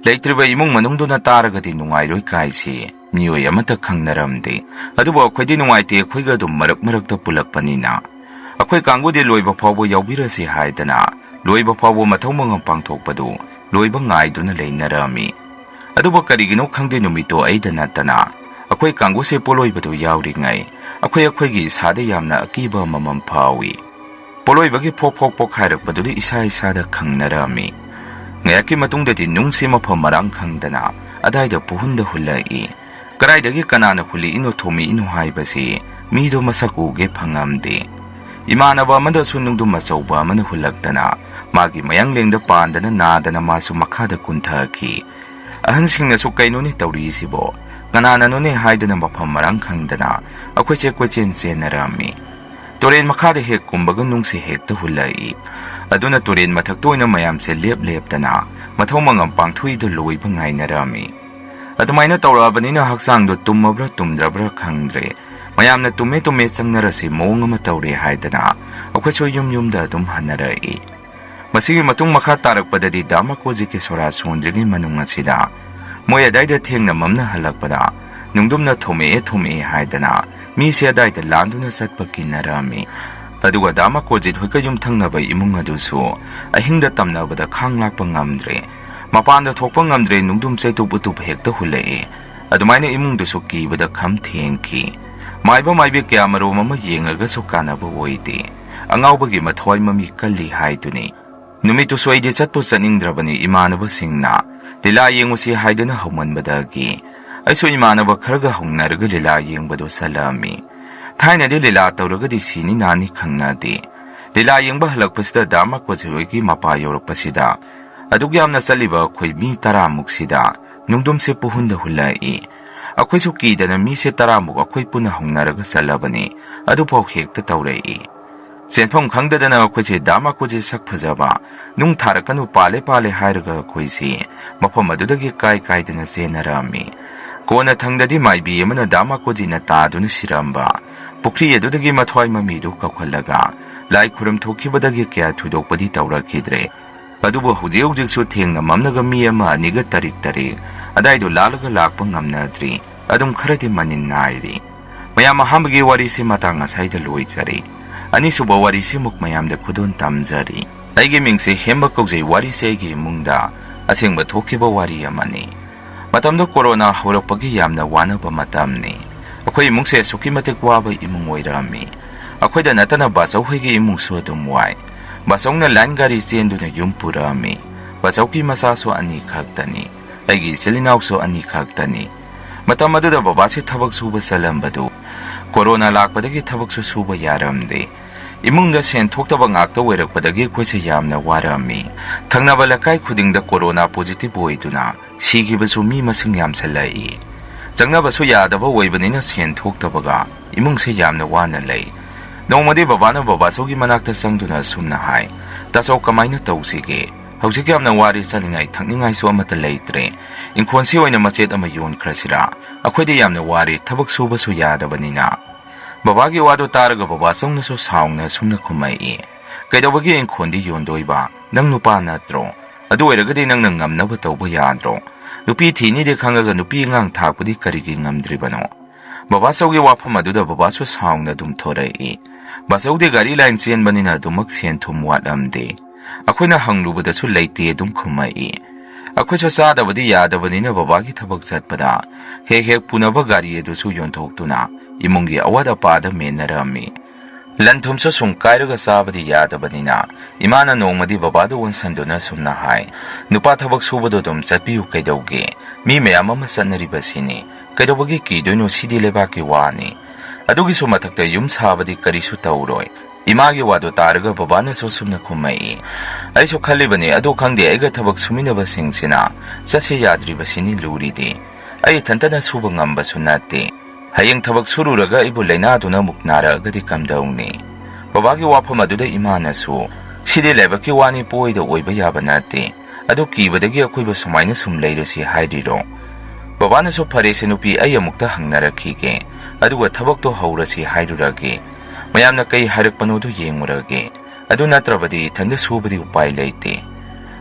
ꯂꯩꯇ꯭ꯔꯤꯕ ꯏꯃꯨꯡ ꯃꯅꯨꯡꯗꯨꯅ ꯇꯥꯔꯒꯗꯤ ꯅꯨꯡꯉꯥꯏꯔꯣꯏ ꯀꯥꯏꯁꯤ ꯃꯤꯑꯣꯏ ꯑꯃꯠꯇ ꯈꯪꯅꯔꯝꯗꯦ꯫ ꯑꯗꯨꯕꯨ ꯑꯩꯈꯣꯏꯗꯤ ꯅꯨꯡꯉꯥꯏꯇꯦ, ꯑꯩꯈꯣꯏꯒ ꯑꯗꯨꯝ ꯃꯔꯛ ꯃꯔꯛꯇ ꯄꯨꯜꯂꯛꯄꯅꯤꯅ꯫ ꯑꯩꯈꯣꯏ ꯀꯥꯡꯕꯨꯗꯤ ꯂꯣꯏꯕ ꯐꯥꯎꯕ ꯌꯥꯎꯕꯤꯔꯁꯤ ꯍꯥꯏꯗꯅ ꯂꯣꯏꯕ ꯐꯥꯎꯕ ꯃꯊꯧ ꯃꯉꯝ ꯄꯥꯡꯊꯣꯛꯄꯗꯨ ꯂꯣꯏꯕ ꯉꯥꯏꯗꯨꯅ ꯂꯩꯅꯔꯝꯃꯤ꯫ ꯑꯗꯨꯕꯨ ꯀꯔꯤꯒꯤꯅꯣ ꯈꯪꯗꯦ, ꯅꯨꯃꯤꯠꯇꯣ ꯑꯩꯗ ꯅꯠꯇꯅ ꯑꯩꯈꯣꯏ ꯀꯥꯡꯕꯨꯁꯦ ꯄꯣꯠꯂꯣꯏꯕꯗꯨ ꯌꯥꯎꯔꯤꯉꯩ ꯑꯩꯈꯣꯏ ꯑꯩꯈꯣꯏꯒꯤ ꯏꯁꯥꯗ ꯌꯥꯝꯅ ꯑꯀꯤꯕ ꯑꯃꯃꯝ ꯐꯥꯎꯏ꯫ ꯄꯣꯠꯂꯣꯏꯕꯒꯤ ꯐꯣꯛ ꯐꯣꯛ ꯄꯣꯛꯈꯥꯏꯔꯛꯄꯗꯨꯗꯤ ꯏꯁꯥ ꯏꯁꯥꯗ ꯈꯪꯅꯔꯝꯃꯤ꯫ ꯉꯥꯏꯍꯥꯛꯀꯤ ꯃꯇꯨꯡꯗꯗꯤ ꯅꯨꯡꯁꯤ ꯃꯐꯝ ꯃꯔꯥꯡ ꯈꯪꯗꯅ ꯑꯗꯥꯏꯗ ꯄꯨꯍꯨꯟꯗ ꯍꯨꯜꯂꯛꯏ꯫ ꯀꯗꯥꯏꯗꯒꯤ ꯀꯅꯥꯅ ꯍꯨꯜꯂꯛꯏꯅꯣ ꯊꯣꯝꯃꯛꯏꯅꯣ ꯍꯥꯏꯕꯁꯤ ꯃꯤꯗꯣ ꯃꯁꯛ ꯎꯒꯦ ꯐꯪꯉꯝꯗꯦ꯫ ꯏꯃꯥꯟꯅꯕ ꯑꯃꯗꯁꯨ ꯅꯨꯡꯗꯨꯝ ꯑꯆꯧꯕ ꯑꯃꯅ ꯍꯨꯜꯂꯛꯇꯅ ꯃꯥꯒꯤ ꯃꯌꯥꯡꯂꯦꯟꯗ ꯄꯥꯟꯗꯅ ꯅꯥꯗꯅ ꯃꯥꯁꯨ ꯃꯈꯥꯗ ꯀꯨꯟꯊꯈꯤ꯫ ꯑꯍꯟꯁꯤꯡꯅꯁꯨ "ꯀꯩꯅꯣꯅꯦ ꯇꯧꯔꯤꯁꯤꯕꯣ? ꯀꯅꯥꯅꯅꯣꯅꯦ?" ꯍꯥꯏꯗꯅ ꯃꯐꯝ ꯃꯔꯥꯡ ꯈꯪꯗꯅ ꯑꯩꯈꯣꯏꯁꯦ ꯀꯣꯏꯆꯦꯟ ꯆꯦꯟꯅꯔꯝꯃꯤ꯫ ꯇꯨꯔꯦꯟ ꯃꯈꯥꯗ ꯍꯦꯛ ꯀꯨꯝꯕꯒ ꯅꯨꯡꯁꯤ ꯍꯦꯛꯇ ꯍꯨꯜꯂꯛꯏ꯫ ꯑꯗꯨꯅ ꯇꯨꯔꯦꯟ ꯃꯊꯛꯇ ꯑꯣꯏꯅ ꯃꯌꯥꯝꯁꯦ ꯂꯦꯞ ꯂꯦꯞꯇꯅ ꯃꯊꯧ ꯃꯉꯝ ꯄꯥꯡꯊꯣꯛꯏꯗꯨ ꯂꯣꯏꯕ ꯉꯥꯏꯅꯔꯝꯃꯤ꯫ ꯑꯗꯨꯃꯥꯏꯅ ꯇꯧꯔꯛꯑꯕꯅꯤꯅ ꯍꯛꯆꯥꯡꯗꯣ ꯇꯨꯝꯃꯕ꯭ꯔꯥ ꯇꯨꯝꯗ꯭ꯔꯕ꯭ꯔꯥ ꯈꯪꯗ꯭ꯔꯦ꯫ ꯃꯌꯥꯝꯅ ꯇꯨꯝꯃꯦ ꯇꯨꯝꯃꯦ ꯆꯪꯅꯔꯁꯤ ꯃꯑꯣꯡ ꯑꯃ ꯇꯧꯔꯦ ꯍꯥꯏꯗꯅ ꯑꯩꯈꯣꯏꯁꯨ ꯌꯨꯝ ꯌꯨꯝꯗ ꯑꯗꯨꯝ ꯍꯟꯅꯔꯛꯏ꯫ ꯃꯁꯤꯒꯤ ꯃꯇꯨꯡ ꯃꯈꯥ ꯇꯥꯔꯛꯄꯗꯗꯤ ꯗꯥ ꯃꯥꯀꯣꯖꯤꯠꯀꯤ ꯁꯣꯔꯥ ꯁꯣꯟꯗ꯭ꯔꯤꯉꯩ ꯃꯅꯨꯡ ꯑꯁꯤꯗ ꯃꯣꯏ ꯑꯗꯥꯏꯗ ꯊꯦꯡꯅ ꯃꯝꯅ ꯍꯜꯂꯛꯄꯗ ꯅꯨꯡꯗꯨꯝꯅ ꯊꯣꯝꯃꯛꯑꯦ ꯊꯣꯝꯃꯛꯑꯦ ꯍꯥꯏꯗꯅ ꯃꯤꯁꯦ ꯑꯗꯥꯏꯗ ꯂꯥꯟꯗꯨꯅ ꯆꯠꯄ ꯀꯤꯅꯔꯝꯃꯤ꯫ ꯑꯗꯨꯒ ꯗꯥ ꯃꯥꯀꯣꯖꯤꯠ ꯍꯣꯏꯒ ꯌꯨꯝꯊꯪꯅꯕ ꯏꯃꯨꯡ ꯑꯗꯨꯁꯨ ꯑꯍꯤꯡꯗ ꯇꯝꯅꯕꯗ ꯈꯥꯡ ꯂꯥꯛꯄ ꯉꯝꯗ꯭ꯔꯦ꯫ ꯃꯄꯥꯟꯗ ꯊꯣꯛꯄ ꯉꯝꯗ꯭ꯔꯦ, ꯅꯨꯡꯗꯨꯝ ꯆꯩꯇꯨꯞ ꯎꯇꯨꯞ ꯍꯦꯛꯇ ꯍꯨꯜꯂꯛꯏ꯫ ꯑꯗꯨꯃꯥꯏꯅ ꯏꯃꯨꯡꯗꯨꯁꯨ ꯀꯤꯕꯗ ꯈꯝ ꯊꯦꯡꯈꯤ꯫ ꯃꯥꯏꯕ ꯃꯥꯏꯕꯤ ꯀꯌꯥꯃꯔꯣꯝ ꯑꯃ ꯌꯦꯡꯉꯒꯁꯨ ꯀꯥꯟꯅꯕ ꯑꯣꯏꯗꯦ꯫ ꯑꯉꯥꯎꯕꯒꯤ ꯃꯊ꯭ꯋꯥꯏ ꯃꯃꯤ ꯀꯜꯂꯤ ꯍꯥꯏꯗꯨꯅꯤ꯫ ꯅꯨꯃꯤꯠꯇꯨꯁꯨ ꯑꯩꯗꯤ ꯆꯠꯄꯨ ꯆꯠꯅꯤꯡꯗ꯭ꯔꯕꯅꯤ꯫ ꯏꯃꯥꯟꯅꯕꯁꯤꯡꯅ ꯂꯤꯂꯥ ꯌꯦꯡꯉꯨꯁꯤ ꯍꯥꯏꯗꯨꯅ ꯍꯧꯃꯟꯕꯗꯒꯤ ꯑꯩꯁꯨ ꯏꯃꯥꯟꯅꯕ ꯈꯔꯒ ꯍꯧꯅꯔꯒ ꯂꯤꯂꯥ ꯌꯦꯡꯕꯗꯨ ꯆꯠꯂꯝꯃꯤ꯫ ꯊꯥꯏꯅꯗꯤ ꯂꯤꯂꯥ ꯇꯧꯔꯒꯗꯤ ꯁꯤꯅꯤ ꯅꯥꯅꯤ ꯈꯪꯅꯗꯦ꯫ ꯂꯤꯂꯥ ꯌꯦꯡꯕ ꯍꯜꯂꯛꯄꯁꯤꯗ ꯗꯥ ꯃꯥꯀꯣꯖꯤꯠ ꯍꯣꯏꯒꯤ ꯃꯄꯥ ꯌꯧꯔꯛꯄꯁꯤꯗ ꯑꯗꯨꯛ ꯌꯥꯝꯅ ꯆꯠꯂꯤꯕ ꯑꯩꯈꯣꯏ ꯃꯤ ꯇꯔꯥꯃꯨꯛꯁꯤꯗ ꯅꯨꯡꯗꯨꯝꯁꯦ ꯄꯨꯍꯨꯟꯗ ꯍꯨꯜꯂꯛꯏ꯫ ꯑꯩꯈꯣꯏꯁꯨ ꯀꯤꯗꯅ ꯃꯤꯁꯦ ꯇꯔꯥꯃꯨꯛ ꯑꯩꯈꯣꯏ ꯄꯨꯟꯅ ꯍꯧꯅꯔꯒ ꯆꯠꯂꯕꯅꯤ꯫ ꯑꯗꯨꯐꯥꯎ ꯍꯦꯛꯇ ꯇꯧꯔꯛꯏ꯫ ꯆꯦꯟꯐꯝ ꯈꯪꯗꯗꯅ ꯑꯩꯈꯣꯏꯁꯦ ꯗꯥ ꯃꯥꯀꯣꯖꯤꯠ ꯁꯛ ꯐꯖꯕ, ꯅꯨꯡ ꯊꯥꯔꯛꯀꯅꯨ, ꯄꯥꯜꯂꯦ ꯄꯥꯜꯂꯦ ꯍꯥꯏꯔꯒ ꯑꯩꯈꯣꯏꯁꯤ ꯃꯐꯝ ꯑꯗꯨꯗꯒꯤ ꯀꯥꯏ ꯀꯥꯏꯗꯅ ꯆꯦꯟꯅꯔꯝꯃꯤ꯫ ꯀꯣꯟꯅ ꯊꯪꯗꯗꯤ ꯃꯥꯏꯕꯤ ꯑꯃꯅ ꯗꯥ ꯃꯥꯀꯣꯖꯤꯠꯅ ꯇꯥꯗꯨꯅ ꯁꯤꯔꯝꯕ ꯄꯨꯈ꯭ꯔꯤ ꯑꯗꯨꯗꯒꯤ ꯃꯊ꯭ꯋꯥꯏ ꯃꯃꯤꯗꯨ ꯀꯧꯈꯠꯂꯒ ꯂꯥꯏ ꯈꯨꯔꯨꯝ ꯊꯣꯛꯈꯤꯕꯗꯒꯤ ꯀꯌꯥ ꯊꯣꯏꯗꯣꯛꯄꯗꯤ ꯇꯧꯔꯛꯈꯤꯗ꯭ꯔꯦ꯫ ꯑꯗꯨꯕꯨ ꯍꯧꯖꯤꯛ ꯍꯧꯖꯤꯛꯁꯨ ꯊꯦꯡꯅ ꯃꯝꯂꯒ ꯃꯤ ꯑꯃ ꯑꯅꯤꯒ ꯇꯔꯤꯛ ꯇꯔꯤꯛ ꯑꯗꯥꯏꯗꯣ ꯂꯥꯜꯂꯒ ꯂꯥꯛꯄ ꯉꯝꯅꯗ꯭ꯔꯤ꯫ ꯑꯗꯨꯝ ꯈꯔꯗꯤ ꯃꯅꯤꯟ ꯅꯥꯏꯔꯤ꯫ ꯃꯌꯥꯝ, ꯑꯍꯥꯟꯕꯒꯤ ꯋꯥꯔꯤꯁꯤ ꯃꯇꯥꯡ ꯑꯁꯥꯏꯗ ꯂꯣꯏꯖꯔꯦ꯫ ꯑꯅꯤꯁꯨꯕ ꯋꯥꯔꯤꯁꯤꯃꯨꯛ ꯃꯌꯥꯝꯗ ꯈꯨꯗꯣꯜ ꯇꯝꯖꯔꯤ꯫ ꯑꯩꯒꯤ ꯃꯤꯡꯁꯦ ꯍꯦꯝꯕ ꯀꯧꯖꯩ꯫ ꯋꯥꯔꯤꯁꯦ ꯑꯩꯒꯤ ꯏꯃꯨꯡꯗ ꯑꯁꯦꯡꯕ ꯊꯣꯛꯈꯤꯕ ꯋꯥꯔꯤ ꯑꯃꯅꯤ꯫ ꯃꯇꯝꯗꯨ ꯀꯣꯔꯣꯅꯥ ꯍꯧꯔꯛꯄꯒꯤ ꯌꯥꯝꯅ ꯋꯥꯅꯕ ꯃꯇꯝꯅꯤ꯫ ꯑꯩꯈꯣꯏ ꯏꯃꯨꯡꯁꯦ ꯑꯁꯨꯛꯀꯤ ꯃꯇꯤꯛ ꯋꯥꯕ ꯏꯃꯨꯡ ꯑꯣꯏꯔꯝꯃꯤ꯫ ꯑꯩꯈꯣꯏꯗ ꯅꯠꯇꯅ ꯕꯥꯆꯧ ꯍꯣꯏꯒꯤ ꯏꯃꯨꯡꯁꯨ ꯑꯗꯨꯝ ꯋꯥꯏ꯫ ꯕꯥꯆꯧꯅ ꯂꯥꯏꯟ ꯒꯥꯔꯤ ꯆꯦꯟꯗꯨꯅ ꯌꯨꯝ ꯄꯨꯔꯛꯑꯝꯃꯤ꯫ ꯕꯥꯆꯧꯒꯤ ꯃꯆꯥꯁꯨ ꯑꯅꯤ ꯈꯛꯇꯅꯤ꯫ ꯑꯩꯒꯤ ꯏꯆꯤꯜ ꯏꯅꯥꯎꯁꯨ ꯑꯅꯤ ꯈꯛꯇꯅꯤ꯫ ꯃꯇꯝ ꯑꯗꯨꯗ ꯕꯕꯥꯁꯤ ꯊꯕꯛ ꯁꯨꯕ ꯆꯠꯂꯝꯕꯗꯨ ꯀꯣꯔꯣꯅꯥ ꯂꯥꯛꯄꯗꯒꯤ ꯊꯕꯛꯁꯨ ꯁꯨꯕ ꯌꯥꯔꯝꯗꯦ꯫ ꯏꯃꯨꯡꯗ ꯁꯦꯟ ꯊꯣꯛꯇꯕ ꯉꯥꯛꯇ ꯑꯣꯏꯔꯛꯄꯗꯒꯤ ꯑꯩꯈꯣꯏꯁꯦ ꯌꯥꯝꯅ ꯋꯥꯔꯝꯃꯤ꯫ ꯊꯪꯅꯕ ꯂꯩꯀꯥꯏ ꯈꯨꯗꯤꯡꯗ ꯀꯣꯔꯣꯅꯥ ꯄꯣꯖꯤꯇꯤꯚ ꯑꯣꯏꯗꯨꯅ ꯁꯤꯈꯤꯕꯁꯨ ꯃꯤ ꯃꯁꯤꯡ ꯌꯥꯝꯁꯜꯂꯛꯏ꯫ ꯆꯪꯅꯕꯁꯨ ꯌꯥꯗꯕ ꯑꯣꯏꯕꯅꯤꯅ ꯁꯦꯟ ꯊꯣꯛꯇꯕꯒ ꯏꯃꯨꯡꯁꯦ ꯌꯥꯝꯅ ꯋꯥꯅ ꯂꯩ꯫ ꯅꯣꯡꯃꯗꯤ ꯕꯕꯥꯅ ꯕꯕꯥꯆꯧꯒꯤ ꯃꯅꯥꯛꯇ ꯆꯪꯗꯨꯅ ꯑꯁꯨꯝꯅ ꯍꯥꯏ, "ꯇꯥꯆꯧ, ꯀꯃꯥꯏꯅ ꯇꯧꯁꯤꯒꯦ? ꯍꯧꯖꯤꯛ ꯌꯥꯝꯅ ꯋꯥꯔꯦ, ꯆꯥꯅꯤꯡꯉꯥꯏ ꯊꯛꯅꯤꯡꯉꯥꯏꯁꯨ ꯑꯃꯠꯇ ꯂꯩꯇ꯭ꯔꯦ꯫ ꯏꯪꯈꯣꯜꯁꯤ ꯑꯣꯏꯅ ꯃꯆꯦꯠ ꯑꯃ ꯌꯣꯟꯈ꯭ꯔꯁꯤꯔꯥ? ꯑꯩꯈꯣꯏꯗꯤ ꯌꯥꯝꯅ ꯋꯥꯔꯦ, ꯊꯕꯛ ꯁꯨꯕꯁꯨ ꯌꯥꯗꯕꯅꯤꯅ꯫ ꯕꯕꯥꯒꯤ ꯋꯥꯗꯣ ꯇꯥꯔꯒ ꯕꯕꯥꯆꯧꯅꯁꯨ ꯁꯥꯎꯅ ꯑꯁꯨꯝꯅ ꯈꯨꯝꯃꯛꯏ, "ꯀꯩꯗꯧꯕꯒꯤ ꯏꯪꯈꯣꯜꯗꯤ ꯌꯣꯟꯗꯣꯏꯕ? ꯅꯪ ꯅꯨꯄꯥ ꯅꯠꯇ꯭ꯔꯣ? ꯑꯗꯨ ꯑꯣꯏꯔꯒꯗꯤ ꯅꯪꯅ ꯉꯝꯅꯕ ꯇꯧꯕ ꯌꯥꯗ꯭ꯔꯣ? ꯅꯨꯄꯤ ꯊꯤꯅꯤꯗꯤ ꯈꯪꯉꯒ ꯅꯨꯄꯤ ꯑꯉꯥꯡ ꯊꯥꯛꯄꯗꯤ ꯀꯔꯤꯒꯤ ꯉꯝꯗ꯭ꯔꯤꯕꯅꯣ?" ꯕꯕꯥꯆꯧꯒꯤ ꯋꯥꯐꯝ ꯑꯗꯨꯗ ꯕꯕꯥꯁꯨ ꯁꯥꯎꯅ ꯑꯗꯨꯝ ꯊꯣꯔꯛꯏ꯫ ꯕꯥꯆꯧꯗꯤ ꯒꯥꯔꯤ ꯂꯥꯏꯟ ꯆꯦꯟꯕꯅꯤꯅ ꯑꯗꯨꯃꯛ ꯁꯦꯟ ꯊꯨꯝ ꯋꯥꯠꯂꯝꯗꯦ꯫ ꯑꯩꯈꯣꯏꯅ ꯍꯪꯂꯨꯕꯗꯁꯨ ꯂꯩꯇꯦ ꯑꯗꯨꯝ ꯈꯨꯝꯃꯛꯏ꯫ ꯑꯩꯈꯣꯏꯁꯨ ꯆꯥꯗꯕꯗꯤ ꯌꯥꯗꯕꯅꯤꯅ ꯕꯕꯥꯒꯤ ꯊꯕꯛ ꯆꯠꯄꯗ ꯍꯦꯛ ꯍꯦꯛ ꯄꯨꯅꯕ ꯒꯥꯔꯤ ꯑꯗꯨꯁꯨ ꯌꯣꯟꯊꯣꯛꯇꯨꯅ ꯏꯃꯨꯡꯒꯤ ꯑꯋꯥꯠ ꯑꯄꯥꯗ ꯃꯦꯟꯅꯔꯝꯃꯤ꯫ ꯂꯟ ꯊꯨꯝꯁꯨ ꯁꯨꯝ ꯀꯥꯏꯔꯒ ꯆꯥꯕꯗꯤ ꯌꯥꯗꯕꯅꯤꯅ ꯏꯃꯥꯅ ꯅꯣꯡꯃꯗꯤ ꯕꯕꯥꯗ ꯑꯣꯟꯁꯟꯗꯨꯅ ꯁꯨꯝꯅ ꯍꯥꯏ, "ꯅꯨꯄꯥ ꯊꯕꯛ ꯁꯨꯕꯗꯣ ꯑꯗꯨꯝ ꯆꯠꯄꯤꯌꯨ ꯀꯩꯗꯧꯒꯦ? ꯃꯤ ꯃꯌꯥꯝ ꯑꯃ ꯆꯠꯅꯔꯤꯕꯁꯤꯅꯤ꯫ ꯀꯩꯗꯧꯕꯒꯤ ꯀꯤꯗꯣꯏꯅꯣ? ꯁꯤꯗꯤ ꯂꯩꯕꯥꯛꯀꯤ ꯋꯥꯅꯤ꯫ ꯑꯗꯨꯒꯤꯁꯨ ꯃꯊꯛꯇ ꯌꯨꯝ ꯁꯥꯕꯗꯤ ꯀꯔꯤꯁꯨ ꯇꯧꯔꯣꯏ꯫" ꯏꯃꯥꯒꯤ ꯋꯥꯗꯨ ꯇꯥꯔꯒ ꯕꯕꯥꯅꯁꯨ ꯁꯨꯝꯅ ꯈꯨꯝꯃꯛꯏ, "ꯑꯩꯁꯨ ꯈꯜꯂꯤꯕꯅꯤ, ꯑꯗꯨ ꯈꯪꯗꯦ, ꯑꯩꯒ ꯊꯕꯛ ꯁꯨꯃꯤꯟꯅꯕꯁꯤꯡꯁꯤꯅ ꯆꯠꯁꯦ ꯌꯥꯗ꯭ꯔꯤꯕꯁꯤꯅꯤ ꯂꯨꯔꯤꯗꯤ꯫ ꯑꯩ ꯏꯊꯟꯇꯅ ꯁꯨꯕ ꯉꯝꯕꯁꯨ ꯅꯠꯇꯦ꯫ ꯍꯌꯦꯡ ꯊꯕꯛ ꯁꯨꯔꯨꯔꯒ ꯑꯩꯕꯨ ꯂꯥꯏꯅꯥꯗꯨꯅ ꯑꯃꯨꯛ ꯅꯥꯔꯛꯑꯒꯗꯤ ꯀꯝꯗꯧꯅꯤ?" ꯕꯕꯥꯒꯤ ꯋꯥꯐꯝ ꯑꯗꯨꯗ ꯏꯃꯥꯅꯁꯨ, "ꯁꯤꯗꯤ ꯂꯥꯏꯕꯛꯀꯤ ꯋꯥꯅꯤ, ꯄꯣꯏꯗ ꯑꯣꯏꯕ ꯌꯥꯕ ꯅꯠꯇꯦ꯫ ꯑꯗꯨ ꯀꯤꯕꯗꯒꯤ ꯑꯩꯈꯣꯏꯕꯨ ꯁꯨꯃꯥꯏꯅ ꯁꯨꯝ ꯂꯩꯔꯁꯤ ꯍꯥꯏꯔꯤꯔꯣ?" ꯕꯕꯥꯅꯁꯨ, "ꯐꯔꯦꯁꯦ ꯅꯨꯄꯤ, ꯑꯩ ꯑꯃꯨꯛꯇ ꯍꯪꯅꯔꯛꯈꯤꯒꯦ, ꯑꯗꯨꯒ ꯊꯕꯛꯇꯣ ꯍꯧꯔꯁꯤ ꯍꯥꯏꯔꯨꯔꯒꯦ꯫ ꯃꯌꯥꯝꯅ ꯀꯩ ꯍꯥꯏꯔꯛꯄꯅꯣꯗꯨ ꯌꯦꯡꯉꯨꯔꯒꯦ꯫ ꯑꯗꯨ ꯅꯠꯇ꯭ꯔꯕꯗꯤ ꯏꯊꯟꯗ ꯁꯨꯕꯗꯤ ꯎꯄꯥꯏ ꯂꯩꯇꯦ꯫"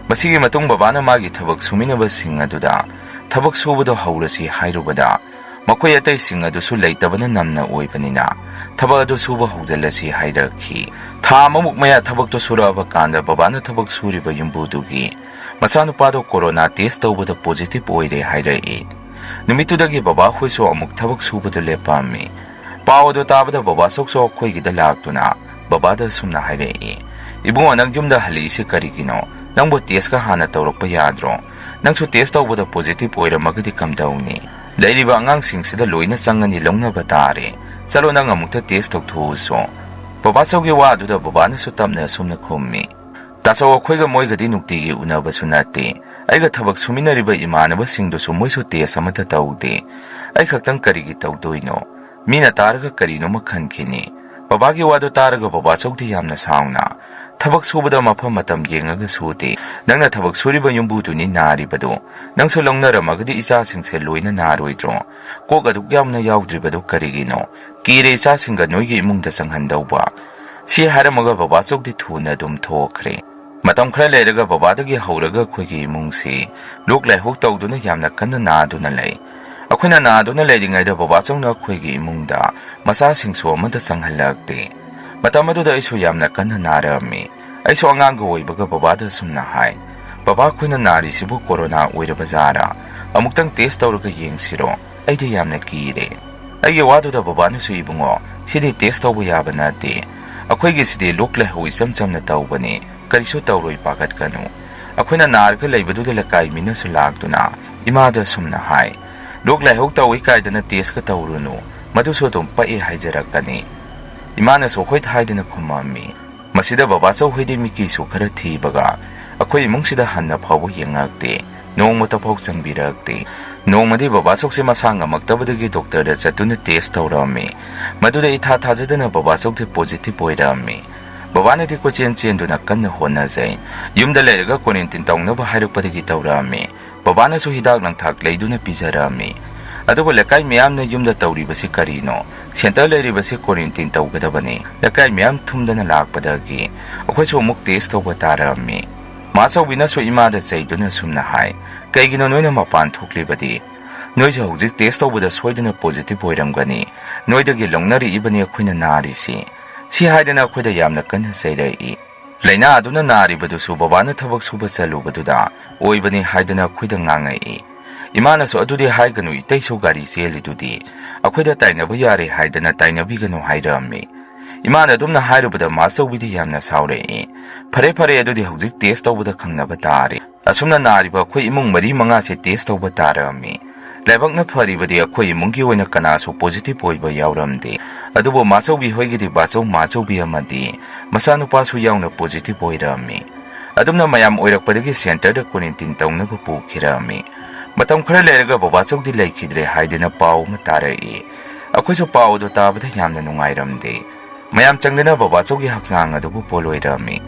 ꯃꯁꯤꯒꯤ ꯃꯇꯨꯡ ꯕꯕꯥꯅ ꯃꯥꯒꯤ ꯊꯕꯛ ꯁꯨꯃꯤꯟꯅꯕꯁꯤꯡ ꯑꯗꯨꯗ ꯊꯕꯛ ꯁꯨꯕꯗꯣ ꯍꯧꯔꯁꯤ ꯍꯥꯏꯔꯨꯕꯗ, ꯃꯈꯣꯏ ꯑꯇꯩꯁꯤꯡ ꯑꯗꯨꯁꯨ ꯂꯩꯇꯕꯅ ꯅꯝꯅ ꯑꯣꯏꯕꯅꯤꯅ ꯊꯕꯛ ꯑꯗꯨ ꯁꯨꯕ ꯍꯧꯖꯤꯜꯂꯁꯤ ꯍꯥꯏꯔꯛꯈꯤ꯫ ꯊꯥ ꯑꯃꯃꯨꯛ ꯃꯌꯥ ꯊꯕꯛꯇꯣ ꯁꯨꯔꯛꯑꯕ ꯀꯥꯟꯗ ꯕꯕꯥꯅ ꯊꯕꯛ ꯁꯨꯔꯤꯕ ꯌꯨꯝꯕꯨꯗꯨꯒꯤ ꯃꯆꯥꯅꯨꯄꯥꯗꯣ ꯀꯣꯔꯣꯅꯥ ꯇꯦꯁ ꯇꯧꯕꯗ ꯄꯣꯖꯤꯇꯤꯚ ꯑꯣꯏꯔꯦ ꯍꯥꯏꯔꯛꯏ꯫ ꯅꯨꯃꯤꯠꯇꯨꯗꯒꯤ ꯕꯕꯥ ꯍꯣꯏꯁꯨ ꯑꯃꯨꯛ ꯊꯕꯛ ꯁꯨꯕꯗꯨ ꯂꯦꯞꯄꯝꯃꯤ꯫ ꯄꯥꯎ ꯑꯗꯨ ꯇꯥꯕꯗ ꯕꯕꯥꯆꯧꯁꯨ ꯑꯩꯈꯣꯏꯒꯤꯗ ꯂꯥꯛꯇꯨꯅ ꯕꯕꯥꯗ ꯑꯁꯨꯝꯅ ꯍꯥꯏꯔꯛꯏ, "ꯏꯕꯨꯡꯉꯣ, ꯅꯪ ꯌꯨꯝꯗ ꯍꯜꯂꯛꯏꯁꯤ ꯀꯔꯤꯒꯤꯅꯣ? ꯅꯪꯕꯨ ꯇꯦꯁꯀ ꯍꯥꯟꯅ ꯇꯧꯔꯛꯄ ꯌꯥꯗ꯭ꯔꯣ? ꯅꯪꯁꯨ ꯇꯦꯁ ꯇꯧꯕꯗ ꯄꯣꯖꯤꯇꯤꯚ ꯑꯣꯏꯔꯝꯃꯒꯗꯤ ꯀꯝꯗꯧꯅꯤ? ꯂꯩꯔꯤꯕ ꯑꯉꯥꯡꯁꯤꯡꯁꯤꯗ ꯂꯣꯏꯅ ꯆꯪꯉꯅꯤ, ꯂꯧꯅꯕ ꯇꯥꯔꯦ꯫ ꯆꯠꯂꯣ, ꯅꯪ ꯑꯃꯨꯛꯇ ꯇꯦꯁ ꯇꯧꯊꯣꯛꯎꯁꯣ꯫" ꯕꯕꯥꯆꯧꯒꯤ ꯋꯥ ꯑꯗꯨꯗ ꯕꯕꯥꯅꯁꯨ ꯇꯞꯅ ꯑꯁꯨꯝꯅ ꯈꯨꯝꯃꯤ, "ꯇꯥꯆꯧ, ꯑꯩꯈꯣꯏꯒ ꯃꯣꯏꯒꯗꯤ ꯅꯨꯡꯇꯤꯒꯤ ꯎꯅꯕꯁꯨ ꯅꯠꯇꯦ꯫ ꯑꯩꯒ ꯊꯕꯛ ꯁꯨꯃꯤꯟꯅꯔꯤꯕ ꯏꯃꯥꯟꯅꯕꯁꯤꯡꯗꯨꯁꯨ ꯃꯣꯏꯁꯨ ꯇꯦꯁ ꯑꯃꯠꯇ ꯇꯧꯗꯦ꯫ ꯑꯩ ꯈꯛꯇꯪ ꯀꯔꯤꯒꯤ ꯇꯧꯗꯣꯏꯅꯣ? ꯃꯤꯅ ꯇꯥꯔꯒ ꯀꯔꯤꯅꯣꯃ ꯈꯟꯈꯤꯅꯤ꯫" ꯕꯕꯥꯒꯤ ꯋꯥꯗꯨ ꯇꯥꯔꯒ ꯕꯕꯥꯆꯧꯗꯤ ꯌꯥꯝꯅ ꯁꯥꯎꯅ, ꯊꯕꯛ ꯁꯨꯕꯗ ꯃꯐꯝ ꯃꯇꯝ ꯌꯦꯡꯉꯒ ꯁꯨꯗꯦ꯫ ꯅꯪꯅ ꯊꯕꯛ ꯁꯨꯔꯤꯕ ꯌꯨꯝꯕꯨꯗꯨꯅꯤ ꯅꯥꯔꯤꯕꯗꯨ꯫ ꯅꯪꯁꯨ ꯂꯧꯅꯔꯝꯃꯒꯗꯤ ꯏꯆꯥꯁꯤꯡꯁꯦ ꯂꯣꯏꯅ ꯅꯥꯔꯣꯏꯗ꯭ꯔꯣ? ꯀꯣꯛ ꯑꯗꯨꯛ ꯌꯥꯝꯅ ꯌꯥꯎꯗ꯭ꯔꯤꯕꯗꯨ ꯀꯔꯤꯒꯤꯅꯣ? ꯀꯤꯔꯦ ꯏꯆꯥꯁꯤꯡꯒ ꯅꯣꯏꯒꯤ ꯏꯃꯨꯡꯗ ꯆꯪꯍꯟꯗꯧꯕ꯫ ꯁꯤ ꯍꯥꯏꯔꯝꯃꯒ ꯕꯕꯥꯆꯧꯗꯤ ꯊꯨꯅ ꯑꯗꯨꯝ ꯊꯣꯛꯈ꯭ꯔꯦ꯫ ꯃꯇꯝ ꯈꯔ ꯂꯩꯔꯒ ꯕꯕꯥꯗꯒꯤ ꯍꯧꯔꯒ ꯑꯩꯈꯣꯏꯒꯤ ꯏꯃꯨꯡꯁꯤ ꯂꯣꯛ ꯂꯥꯏꯍꯧ ꯇꯧꯗꯨꯅ ꯌꯥꯝꯅ ꯀꯟꯅ ꯅꯥꯗꯨꯅ ꯂꯩ꯫ ꯑꯩꯈꯣꯏꯅ ꯅꯥꯗꯨꯅ ꯂꯩꯔꯤꯉꯩꯗ ꯕꯕꯥꯆꯧꯅ ꯑꯩꯈꯣꯏꯒꯤ ꯏꯃꯨꯡꯗ ꯃꯆꯥꯁꯤꯡꯁꯨ ꯑꯃꯠꯇ ꯆꯪꯍꯜꯂꯛꯇꯦ꯫ ꯃꯇꯝ ꯑꯗꯨꯗ ꯑꯩꯁꯨ ꯌꯥꯝꯅ ꯀꯟꯅ ꯅꯥꯔꯛꯑꯝꯃꯤ꯫ ꯑꯩꯁꯨ ꯑꯉꯥꯡꯒ ꯑꯣꯏꯕꯒ ꯕꯕꯥꯗ ꯑꯁꯨꯝꯅ ꯍꯥꯏ, "ꯕꯕꯥ, ꯑꯩꯈꯣꯏꯅ ꯅꯥꯔꯤꯁꯤꯕꯨ ꯀꯣꯔꯣꯅꯥ ꯑꯣꯏꯔꯕ ꯖꯥꯔꯥ? ꯑꯃꯨꯛꯇꯪ ꯇꯦꯁ ꯇꯧꯔꯒ ꯌꯦꯡꯁꯤꯔꯣ? ꯑꯩꯗꯤ ꯌꯥꯝꯅ ꯀꯤꯔꯦ꯫" ꯑꯩꯒꯤ ꯋꯥꯗꯨꯗ ꯕꯕꯥꯅꯁꯨ, "ꯏꯕꯨꯡꯉꯣ, ꯁꯤꯗꯤ ꯇꯦꯁ ꯇꯧꯕ ꯌꯥꯕ ꯅꯠꯇꯦ꯫ ꯑꯩꯈꯣꯏꯒꯤꯁꯤꯗꯤ ꯂꯣꯛ ꯂꯥꯏꯍꯧ ꯏꯆꯝ ꯆꯝꯅ ꯇꯧꯕꯅꯤ꯫ ꯀꯔꯤꯁꯨ ꯇꯧꯔꯣꯏ, ꯄꯥꯈꯠꯀꯅꯨ꯫" ꯑꯩꯈꯣꯏꯅ ꯅꯥꯔꯒ ꯂꯩꯕꯗꯨꯗ ꯂꯩꯀꯥꯏ ꯃꯤꯅꯁꯨ ꯂꯥꯛꯇꯨꯅ ꯏꯃꯥꯗ ꯑꯁꯨꯝꯅ ꯍꯥꯏ, "ꯂꯣꯛ ꯂꯥꯏꯍꯧ ꯇꯧꯏ ꯀꯥꯏꯗꯅ ꯇꯦꯁꯀ ꯇꯧꯔꯨꯅꯨ, ꯃꯗꯨꯁꯨ ꯑꯗꯨꯝ ꯄꯛꯏ ꯍꯥꯏꯖꯔꯛꯀꯅꯤ꯫" ꯏꯃꯥꯅꯁꯨ ꯍꯣꯏ ꯍꯥꯏꯗꯨꯅ ꯈꯨꯝꯃꯝꯃꯤ꯫ ꯃꯁꯤꯗ ꯕꯕꯥꯆꯧ ꯍꯣꯏꯗꯤ ꯃꯤꯀꯤꯁꯨ ꯈꯔ ꯊꯤꯕꯒ ꯑꯩꯈꯣꯏ ꯏꯃꯨꯡꯁꯤꯗ ꯍꯟꯅ ꯐꯥꯎꯕ ꯌꯦꯡꯉꯛꯇꯦ, ꯅꯣꯡꯃꯇ ꯐꯥꯎ ꯆꯪꯕꯤꯔꯛꯇꯦ꯫ ꯅꯣꯡꯃꯗꯤ ꯕꯕꯥꯆꯧꯁꯦ ꯃꯁꯥ ꯉꯝꯃꯛꯇꯕꯗꯒꯤ ꯗꯣꯛꯇꯔꯗ ꯆꯠꯇꯨꯅ ꯇꯦꯁ ꯇꯧꯔꯛꯑꯝꯃꯤ꯫ ꯃꯗꯨꯗ ꯏꯊꯥ ꯊꯥꯖꯗꯅ ꯕꯕꯥꯆꯧꯗꯤ ꯄꯣꯖꯤꯇꯤꯚ ꯑꯣꯏꯔꯛꯑꯝꯃꯤ꯫ ꯕꯕꯥꯅꯗꯤ ꯀꯣꯏꯆꯦꯟ ꯆꯦꯟꯗꯨꯅ ꯀꯟꯅ ꯍꯣꯠꯅꯖꯩ꯫ ꯌꯨꯝꯗ ꯂꯩꯔꯒ ꯀ꯭ꯋꯥꯔꯦꯟꯇꯤꯟ ꯇꯧꯅꯕ ꯍꯥꯏꯔꯛꯄꯗꯒꯤ ꯇꯧꯔꯛꯑꯝꯃꯤ꯫ ꯕꯕꯥꯅꯁꯨ ꯍꯤꯗꯥꯛ ꯂꯥꯡꯊꯛ ꯂꯩꯗꯨꯅ ꯄꯤꯖꯔꯛꯑꯝꯃꯤ꯫ ꯑꯗꯨꯕꯨ ꯂꯩꯀꯥꯏ ꯃꯤꯌꯥꯝꯅ ꯌꯨꯝꯗ ꯇꯧꯔꯤꯕꯁꯤ ꯀꯔꯤꯅꯣ? ꯁꯦꯟꯇꯔ ꯂꯩꯔꯤꯕꯁꯤ ꯀ꯭ꯋꯥꯔꯦꯟꯇꯤꯟ ꯇꯧꯒꯗꯕꯅꯤ꯫ ꯂꯩꯀꯥꯏ ꯃꯤꯌꯥꯝ ꯊꯨꯝꯗꯅ ꯂꯥꯛꯄꯗꯒꯤ ꯑꯩꯈꯣꯏꯁꯨ ꯑꯃꯨꯛ ꯇꯦꯁ ꯇꯧꯕ ꯇꯥꯔꯛꯑꯝꯃꯤ꯫ ꯃꯥꯆꯧꯕꯤꯅꯁꯨ ꯏꯃꯥꯗ ꯆꯩꯗꯨꯅ ꯁꯨꯝꯅ ꯍꯥꯏ, "ꯀꯩꯒꯤꯅꯣ ꯅꯣꯏꯅ ꯃꯄꯥꯟ ꯊꯣꯛꯂꯤꯕꯗꯤ? ꯅꯣꯏꯁꯨ ꯍꯧꯖꯤꯛ ꯇꯦꯁ ꯇꯧꯕꯗ ꯁꯣꯏꯗꯅ ꯄꯣꯖꯤꯇꯤꯚ ꯑꯣꯏꯔꯝꯒꯅꯤ꯫ ꯅꯣꯏꯗꯒꯤ ꯂꯧꯅꯔꯛꯏꯕꯅꯤ ꯑꯩꯈꯣꯏꯅ ꯅꯥꯔꯤꯁꯤ꯫" ꯁꯤ ꯍꯥꯏꯗꯅ ꯑꯩꯈꯣꯏꯗ ꯌꯥꯝꯅ ꯀꯟꯅ ꯆꯩꯔꯛꯏ꯫ ꯂꯥꯏꯅꯥ ꯑꯗꯨꯅ ꯅꯥꯔꯤꯕꯗꯨꯁꯨ ꯕꯕꯥꯅ ꯊꯕꯛ ꯁꯨꯕ ꯆꯠꯂꯨꯕꯗꯨꯗ ꯑꯣꯏꯕꯅꯤ ꯍꯥꯏꯗꯅ ꯑꯩꯈꯣꯏꯗ ꯉꯥꯡꯉꯛꯏ꯫ ꯏꯃꯥꯅꯁꯨ, "ꯑꯗꯨꯗꯤ ꯍꯥꯏꯒꯅꯨ, ꯏꯇꯩꯁꯨ ꯒꯥꯔꯤ ꯆꯦꯜꯂꯤꯗꯨꯗꯤ, ꯑꯩꯈꯣꯏꯗ ꯇꯥꯏꯅꯕ ꯌꯥꯔꯦ ꯍꯥꯏꯗꯅ ꯇꯥꯏꯅꯕꯤꯒꯅꯨ" ꯍꯥꯏꯔꯛꯑꯝꯃꯤ꯫ ꯏꯃꯥꯅ ꯑꯗꯨꯝꯅ ꯍꯥꯏꯔꯨꯕꯗ ꯃꯥꯆꯧꯕꯤꯗꯤ ꯌꯥꯝꯅ ꯁꯥꯎꯔꯛꯏ꯫ "ꯐꯔꯦ ꯐꯔꯦ, ꯑꯗꯨꯗꯤ ꯍꯧꯖꯤꯛ ꯇꯦꯁ ꯇꯧꯕꯗ ꯈꯪꯅꯕ ꯇꯥꯔꯦ꯫" ꯑꯁꯨꯝꯅ ꯅꯥꯔꯤꯕ ꯑꯩꯈꯣꯏ ꯏꯃꯨꯡ ꯃꯔꯤ ꯃꯉꯥꯁꯦ ꯇꯦꯁ ꯇꯧꯕ ꯇꯥꯔꯛꯑꯝꯃꯤ꯫ ꯂꯥꯏꯕꯛꯅ ꯐꯔꯤꯕꯗꯤ ꯑꯩꯈꯣꯏ ꯏꯃꯨꯡꯒꯤ ꯑꯣꯏꯅ ꯀꯅꯥꯁꯨ ꯄꯣꯖꯤꯇꯤꯚ ꯑꯣꯏꯕ ꯌꯥꯎꯔꯝꯗꯦ꯫ ꯑꯗꯨꯕꯨ ꯃꯥꯆꯧꯕꯤ ꯍꯣꯏꯒꯤꯗꯤ ꯕꯥꯆꯧ ꯃꯥꯆꯧꯕꯤ ꯑꯃꯗꯤ ꯃꯆꯥꯅꯨꯄꯥꯁꯨ ꯌꯥꯎꯅ ꯄꯣꯖꯤꯇꯤꯚ ꯑꯣꯏꯔꯝꯃꯤ꯫ ꯑꯗꯨꯝꯅ ꯃꯌꯥꯝ ꯑꯣꯏꯔꯛꯄꯗꯒꯤ ꯁꯦꯟꯇꯔꯗ ꯀ꯭ꯋꯥꯔꯦꯟꯇꯤꯟ ꯇꯧꯅꯕ ꯄꯨꯈꯤꯔꯛꯑꯝꯃꯤ꯫ ꯃꯇꯝ ꯈꯔ ꯂꯩꯔꯒ ꯕꯕꯥꯆꯧꯗꯤ ꯂꯩꯈꯤꯗ꯭ꯔꯦ ꯍꯥꯏꯗꯅ ꯄꯥꯎ ꯑꯃ ꯇꯥꯔꯛꯏ꯫ ꯑꯩꯈꯣꯏꯁꯨ ꯄꯥꯎ ꯑꯗꯨ ꯇꯥꯕꯗ ꯌꯥꯝꯅ ꯅꯨꯡꯉꯥꯏꯔꯝꯗꯦ꯫ ꯃꯌꯥꯝ ꯆꯪꯗꯅ ꯕꯕꯥꯆꯧꯒꯤ ꯍꯛꯆꯥꯡ ꯑꯗꯨꯕꯨ ꯄꯣꯜꯂꯣꯏꯔꯝꯃꯤ꯫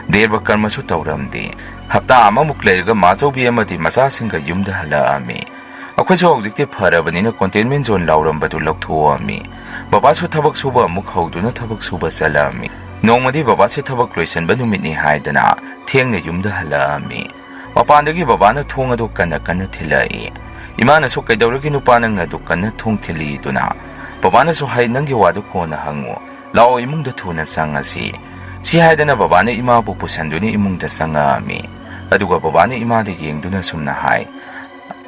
ꯗꯦꯕ ꯀꯔꯃꯁꯨ ꯇꯧꯔꯝꯗꯦ꯫ ꯍꯞꯇꯥ ꯑꯃꯃꯨꯛ ꯂꯩꯔꯒ ꯃꯥꯆꯧꯕꯤ ꯑꯃꯗꯤ ꯃꯆꯥꯁꯤꯡꯒ ꯌꯨꯝꯗ ꯍꯜꯂꯛꯑꯝꯃꯤ꯫ ꯑꯩꯈꯣꯏꯁꯨ ꯍꯧꯖꯤꯛꯇꯤ ꯐꯔꯕꯅꯤꯅ containment zone ꯂꯥꯎꯔꯝꯕꯗꯨ ꯂꯧꯊꯣꯛꯑꯝꯃꯤ꯫ ꯕꯕꯥꯁꯨ ꯊꯕꯛ ꯁꯨꯕ ꯑꯃꯨꯛ ꯍꯧꯗꯨꯅ ꯊꯕꯛ ꯁꯨꯕ ꯆꯠꯂꯝꯃꯤ꯫ ꯅꯣꯡꯃꯗꯤ ꯕꯕꯥꯁꯦ ꯊꯕꯛ ꯂꯣꯏꯁꯟꯕ ꯅꯨꯃꯤꯠꯅꯤ ꯍꯥꯏꯗꯅ ꯊꯦꯡꯅ ꯌꯨꯝꯗ ꯍꯜꯂꯛꯑꯝꯃꯤ꯫ ꯃꯄꯥꯟꯗꯒꯤ ꯕꯕꯥꯅ ꯊꯣꯡ ꯑꯗꯨ ꯀꯟꯅ ꯀꯟꯅ ꯊꯤꯜꯂꯛꯏ꯫ ꯏꯃꯥꯅꯁꯨ, "ꯀꯩꯗꯧꯔꯒꯦ ꯅꯨꯄꯥ ꯅꯪꯅ ꯑꯗꯨꯛ ꯀꯟꯅ ꯊꯣꯡ ꯊꯤꯜꯂꯤꯗꯨꯅ?" ꯕꯕꯥꯅꯁꯨ ꯍꯥꯏ, "ꯅꯪꯒꯤ ꯋꯥꯗꯨ ꯀꯣꯟꯅ ꯍꯪꯉꯨ꯫ ꯂꯥꯛꯑꯣ, ꯏꯃꯨꯡꯗ ꯊꯨꯅ ꯆꯪꯉꯁꯤ꯫" ꯁꯤ ꯍꯥꯏꯗꯅ ꯕꯕꯥꯅ ꯏꯃꯥꯕꯨ ꯄꯨꯁꯟꯗꯨꯅ ꯏꯃꯨꯡꯗ ꯆꯪꯉꯛꯑꯝꯃꯤ꯫ ꯑꯗꯨꯒ ꯕꯕꯥꯅ ꯏꯃꯥꯗ ꯌꯦꯡꯗꯨꯅ ꯁꯨꯝꯅ ꯍꯥꯏ,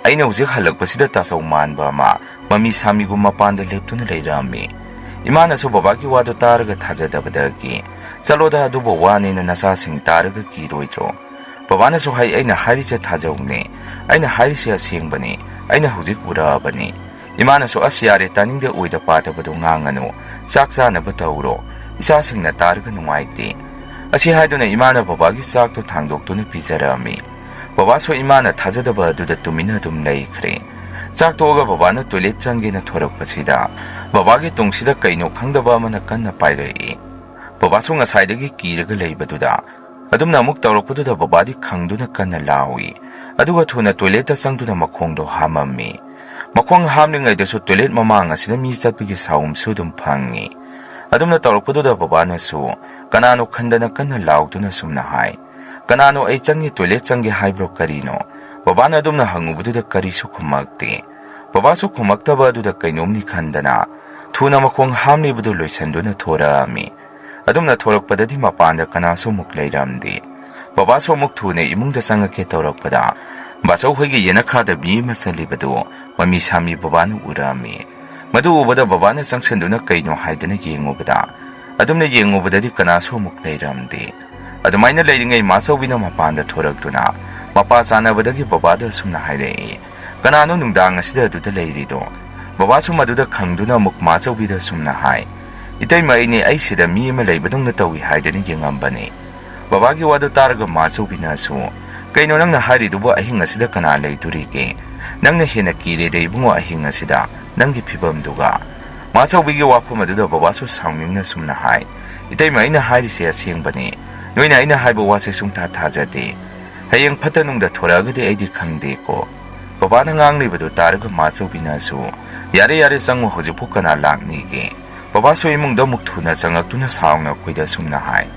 "ꯑꯩꯅ ꯍꯧꯖꯤꯛ ꯍꯜꯂꯛꯄꯁꯤꯗ ꯇꯥꯆꯧ ꯃꯥꯟꯕ ꯑꯃ ꯃꯃꯤ ꯁꯥꯃꯤꯒꯨꯝ ꯃꯄꯥꯟꯗ ꯂꯦꯞꯇꯨꯅ ꯂꯩꯔꯝꯃꯤ꯫" ꯏꯃꯥꯅꯁꯨ ꯕꯕꯥꯒꯤ ꯋꯥꯗꯨ ꯇꯥꯔꯒ ꯊꯥꯖꯗꯕꯗꯒꯤ, "ꯆꯠꯂꯣꯗ, ꯑꯗꯨꯕꯨ ꯋꯥꯅꯦꯅ ꯅꯆꯥꯁꯤꯡ ꯇꯥꯔꯒ ꯀꯤꯔꯣꯏꯗ꯭ꯔꯣ?" ꯕꯕꯥꯅꯁꯨ ꯍꯥꯏ, "ꯑꯩꯅ ꯍꯥꯏꯔꯤꯁꯦ ꯊꯥꯖꯧꯅꯦ, ꯑꯩꯅ ꯍꯥꯏꯔꯤꯁꯦ ꯑꯁꯦꯡꯕꯅꯤ, ꯑꯩꯅ ꯍꯧꯖꯤꯛ ꯎꯔꯛꯑꯕꯅꯤ꯫" ꯏꯃꯥꯅꯁꯨ, "ꯑꯁ, ꯌꯥꯔꯦ, ꯇꯥꯅꯤꯡꯗꯦ, ꯑꯣꯏꯗ ꯄꯥꯗꯕꯗꯣ ꯉꯥꯡꯉꯅꯨ, ꯆꯥꯛ ꯆꯥꯅꯕ ꯇꯧꯔꯣ, ꯏꯆꯥꯁꯤꯡꯅ ꯇꯥꯔꯒ ꯅꯨꯡꯉꯥꯏꯇꯦ꯫" ꯑꯁꯤ ꯍꯥꯏꯗꯨꯅ ꯏꯃꯥꯅ ꯕꯕꯥꯒꯤ ꯆꯥꯛꯇꯣ ꯊꯥꯡꯗꯣꯛꯇꯨꯅ ꯄꯤꯖꯔꯛꯑꯝꯃꯤ꯫ ꯕꯕꯥꯁꯨ ꯏꯃꯥꯅ ꯊꯥꯖꯗꯕ ꯑꯗꯨꯗ ꯇꯨꯃꯤꯟꯅ ꯑꯗꯨꯝ ꯂꯩꯈ꯭ꯔꯦ꯫ ꯆꯥꯛ ꯇꯣꯛꯑꯒ ꯕꯕꯥꯅ toilet ꯆꯪꯒꯦꯅ ꯊꯣꯔꯛꯄꯁꯤꯗ, ꯕꯕꯥꯒꯤ ꯇꯨꯡꯁꯤꯗ ꯀꯩꯅꯣ ꯈꯪꯗꯕ ꯑꯃꯅ ꯀꯟꯅ ꯄꯥꯏꯔꯛꯏ꯫ ꯕꯕꯥꯁꯨ ꯉꯁꯥꯏꯗꯒꯤ ꯀꯤꯔꯒ ꯂꯩꯕꯗꯨꯗ, ꯑꯗꯨꯝꯅ ꯑꯃꯨꯛ ꯇꯧꯔꯛꯄꯗꯨꯗ ꯕꯕꯥꯗꯤ ꯈꯪꯗꯨꯅ ꯀꯟꯅ ꯂꯥꯎꯏ꯫ ꯑꯗꯨꯒ ꯊꯨꯅ toiletꯇ ꯆꯪꯗꯨꯅ ꯃꯈꯣꯡꯗꯣ ꯍꯥꯝꯃꯝꯃꯤ꯫ ꯃꯈꯣꯡ ꯍꯥꯝꯂꯤꯉꯩꯗꯁꯨ toilet ꯃꯃꯥꯡ ꯑꯁꯤꯗ ꯃꯤ ꯆꯠꯄꯒꯤ ꯁꯥꯎꯝꯁꯨ ꯑꯗꯨꯝ ꯐꯪꯉꯤ꯫ ꯑꯗꯨꯝꯅ ꯇꯧꯔꯛꯄꯗꯨꯗ ꯕꯕꯥꯅꯁꯨ ꯀꯅꯥꯅꯣ ꯈꯟꯗꯅ ꯀꯟꯅ ꯂꯥꯎꯗꯨꯅ ꯁꯨꯝꯅ ꯍꯥꯏ, "ꯀꯅꯥꯅꯣ? ꯑꯩ ꯆꯪꯉꯤ, toilet ꯆꯪꯒꯦ ꯍꯥꯏꯕ꯭ꯔꯣ ꯀꯔꯤꯅꯣ?" ꯕꯕꯥꯅ ꯑꯗꯨꯝꯅ ꯍꯪꯉꯨꯕꯗꯨꯗ ꯀꯔꯤꯁꯨ ꯈꯨꯝꯃꯛꯇꯦ꯫ ꯕꯕꯥꯁꯨ ꯈꯨꯝꯃꯛꯇꯕ ꯑꯗꯨꯗ ꯀꯩꯅꯣꯝꯅꯤ ꯈꯟꯗꯅ ꯊꯨꯅ ꯃꯈꯣꯡ ꯍꯥꯝꯂꯤꯕꯗꯨ ꯂꯣꯏꯁꯟꯗꯨꯅ ꯊꯣꯔꯛꯑꯝꯃꯤ꯫ ꯑꯗꯨꯝꯅ ꯊꯣꯔꯛꯄꯗꯗꯤ ꯃꯄꯥꯟꯗ ꯀꯅꯥꯁꯨ ꯑꯃꯨꯛ ꯂꯩꯔꯝꯗꯦ꯫ ꯕꯕꯥꯁꯨ ꯑꯃꯨꯛ ꯊꯨꯅ ꯏꯃꯨꯡꯗ ꯆꯪꯉꯛꯀꯦ ꯇꯧꯔꯛꯄꯗ, ꯕꯥꯆꯧ ꯍꯣꯏꯒꯤ ꯌꯦꯅꯈꯥꯗ ꯃꯤ ꯑꯃ ꯆꯠꯂꯤꯕꯗꯨ ꯃꯃꯤ ꯁꯥꯃꯤ ꯕꯕꯥꯅ ꯎꯔꯛꯑꯝꯃꯤ꯫ ꯃꯗꯨ ꯎꯕꯗ ꯕꯕꯥꯅ ꯆꯪꯁꯤꯟꯗꯨꯅ ꯀꯩꯅꯣ ꯍꯥꯏꯗꯅ ꯌꯦꯡꯉꯨꯕꯗ, ꯑꯗꯨꯝꯅ ꯌꯦꯡꯉꯨꯕꯗꯗꯤ ꯀꯅꯥꯁꯨ ꯑꯃꯨꯛ ꯂꯩꯔꯝꯗꯦ꯫ ꯑꯗꯨꯃꯥꯏꯅ ꯂꯩꯔꯤꯉꯩ ꯃꯥꯆꯧꯕꯤꯅ ꯃꯄꯥꯟꯗ ꯊꯣꯔꯛꯇꯨꯅ ꯃꯄꯥ ꯆꯥꯟꯅꯕꯗꯒꯤ ꯕꯕꯥꯗ ꯑꯁꯨꯝꯅ ꯍꯥꯏꯔꯛꯏ, "ꯀꯅꯥꯅꯣ ꯅꯨꯡꯗꯥꯡ ꯑꯁꯤꯗ ꯑꯗꯨꯗ ꯂꯩꯔꯤꯗꯣ?" ꯕꯕꯥꯁꯨ ꯃꯗꯨꯗ ꯈꯪꯗꯨꯅ ꯑꯃꯨꯛ ꯃꯥꯆꯧꯕꯤꯗ ꯑꯁꯨꯝꯅ ꯍꯥꯏ, "ꯏꯇꯩꯃ, ꯑꯩꯅꯦ, ꯑꯩ ꯁꯤꯗ ꯃꯤ ꯑꯃ ꯂꯩꯕꯗꯧꯅ ꯇꯧꯏ ꯍꯥꯏꯗꯅ ꯌꯦꯡꯉꯝꯕꯅꯤ꯫" ꯕꯕꯥꯒꯤ ꯋꯥꯗꯨ ꯇꯥꯔꯒ ꯃꯥꯆꯧꯕꯤꯅꯁꯨ, "ꯀꯩꯅꯣ ꯅꯪꯅ ꯍꯥꯏꯔꯤꯗꯨꯕꯨ? ꯑꯍꯤꯡ ꯑꯁꯤꯗ ꯀꯅꯥ ꯂꯩꯗꯣꯔꯤꯒꯦ? ꯅꯪꯅ ꯍꯦꯟꯅ ꯀꯤꯔꯦꯗ ꯏꯕꯨꯡꯉꯣ, ꯑꯍꯤꯡ ꯑꯁꯤꯗ ꯅꯪꯒꯤ ꯐꯤꯕꯝꯗꯨꯒ꯫" ꯃꯥꯆꯧꯕꯤꯒꯤ ꯋꯥꯐꯝ ꯑꯗꯨꯗ ꯕꯕꯥꯁꯨ ꯁꯥꯎꯅꯤꯡꯅ ꯁꯨꯝꯅ ꯍꯥꯏ, "ꯏꯇꯩꯃ, ꯑꯩꯅ ꯍꯥꯏꯔꯤꯁꯦ ꯑꯁꯦꯡꯕꯅꯤ꯫ ꯅꯣꯏꯅ ꯑꯩꯅ ꯍꯥꯏꯕ ꯋꯥꯁꯦ ꯁꯨꯡꯊꯥ ꯊꯥꯖꯗꯦ꯫ ꯍꯌꯦꯡ ꯐꯠꯇ ꯅꯨꯡꯗ ꯊꯣꯔꯛꯑꯒꯗꯤ ꯑꯩꯗꯤ ꯈꯪꯗꯦꯀꯣ"꯫ ꯕꯕꯥꯅ ꯉꯥꯡꯂꯤꯕꯗꯨ ꯇꯥꯔꯒ ꯃꯥꯆꯧꯕꯤꯅꯁꯨ, "ꯌꯥꯔꯦ, ꯌꯥꯔꯦ, ꯆꯪꯉꯣ, ꯍꯧꯖꯤꯛꯄꯨ ꯀꯅꯥ ꯂꯥꯛꯅꯤꯒꯦ?" ꯕꯕꯥꯁꯨ ꯏꯃꯨꯡꯗ ꯑꯃꯨꯛ ꯊꯨꯅ ꯆꯪꯉꯛꯇꯨꯅ ꯁꯥꯎꯅ ꯑꯩꯈꯣꯏꯗ ꯁꯨꯝꯅ ꯍꯥꯏ,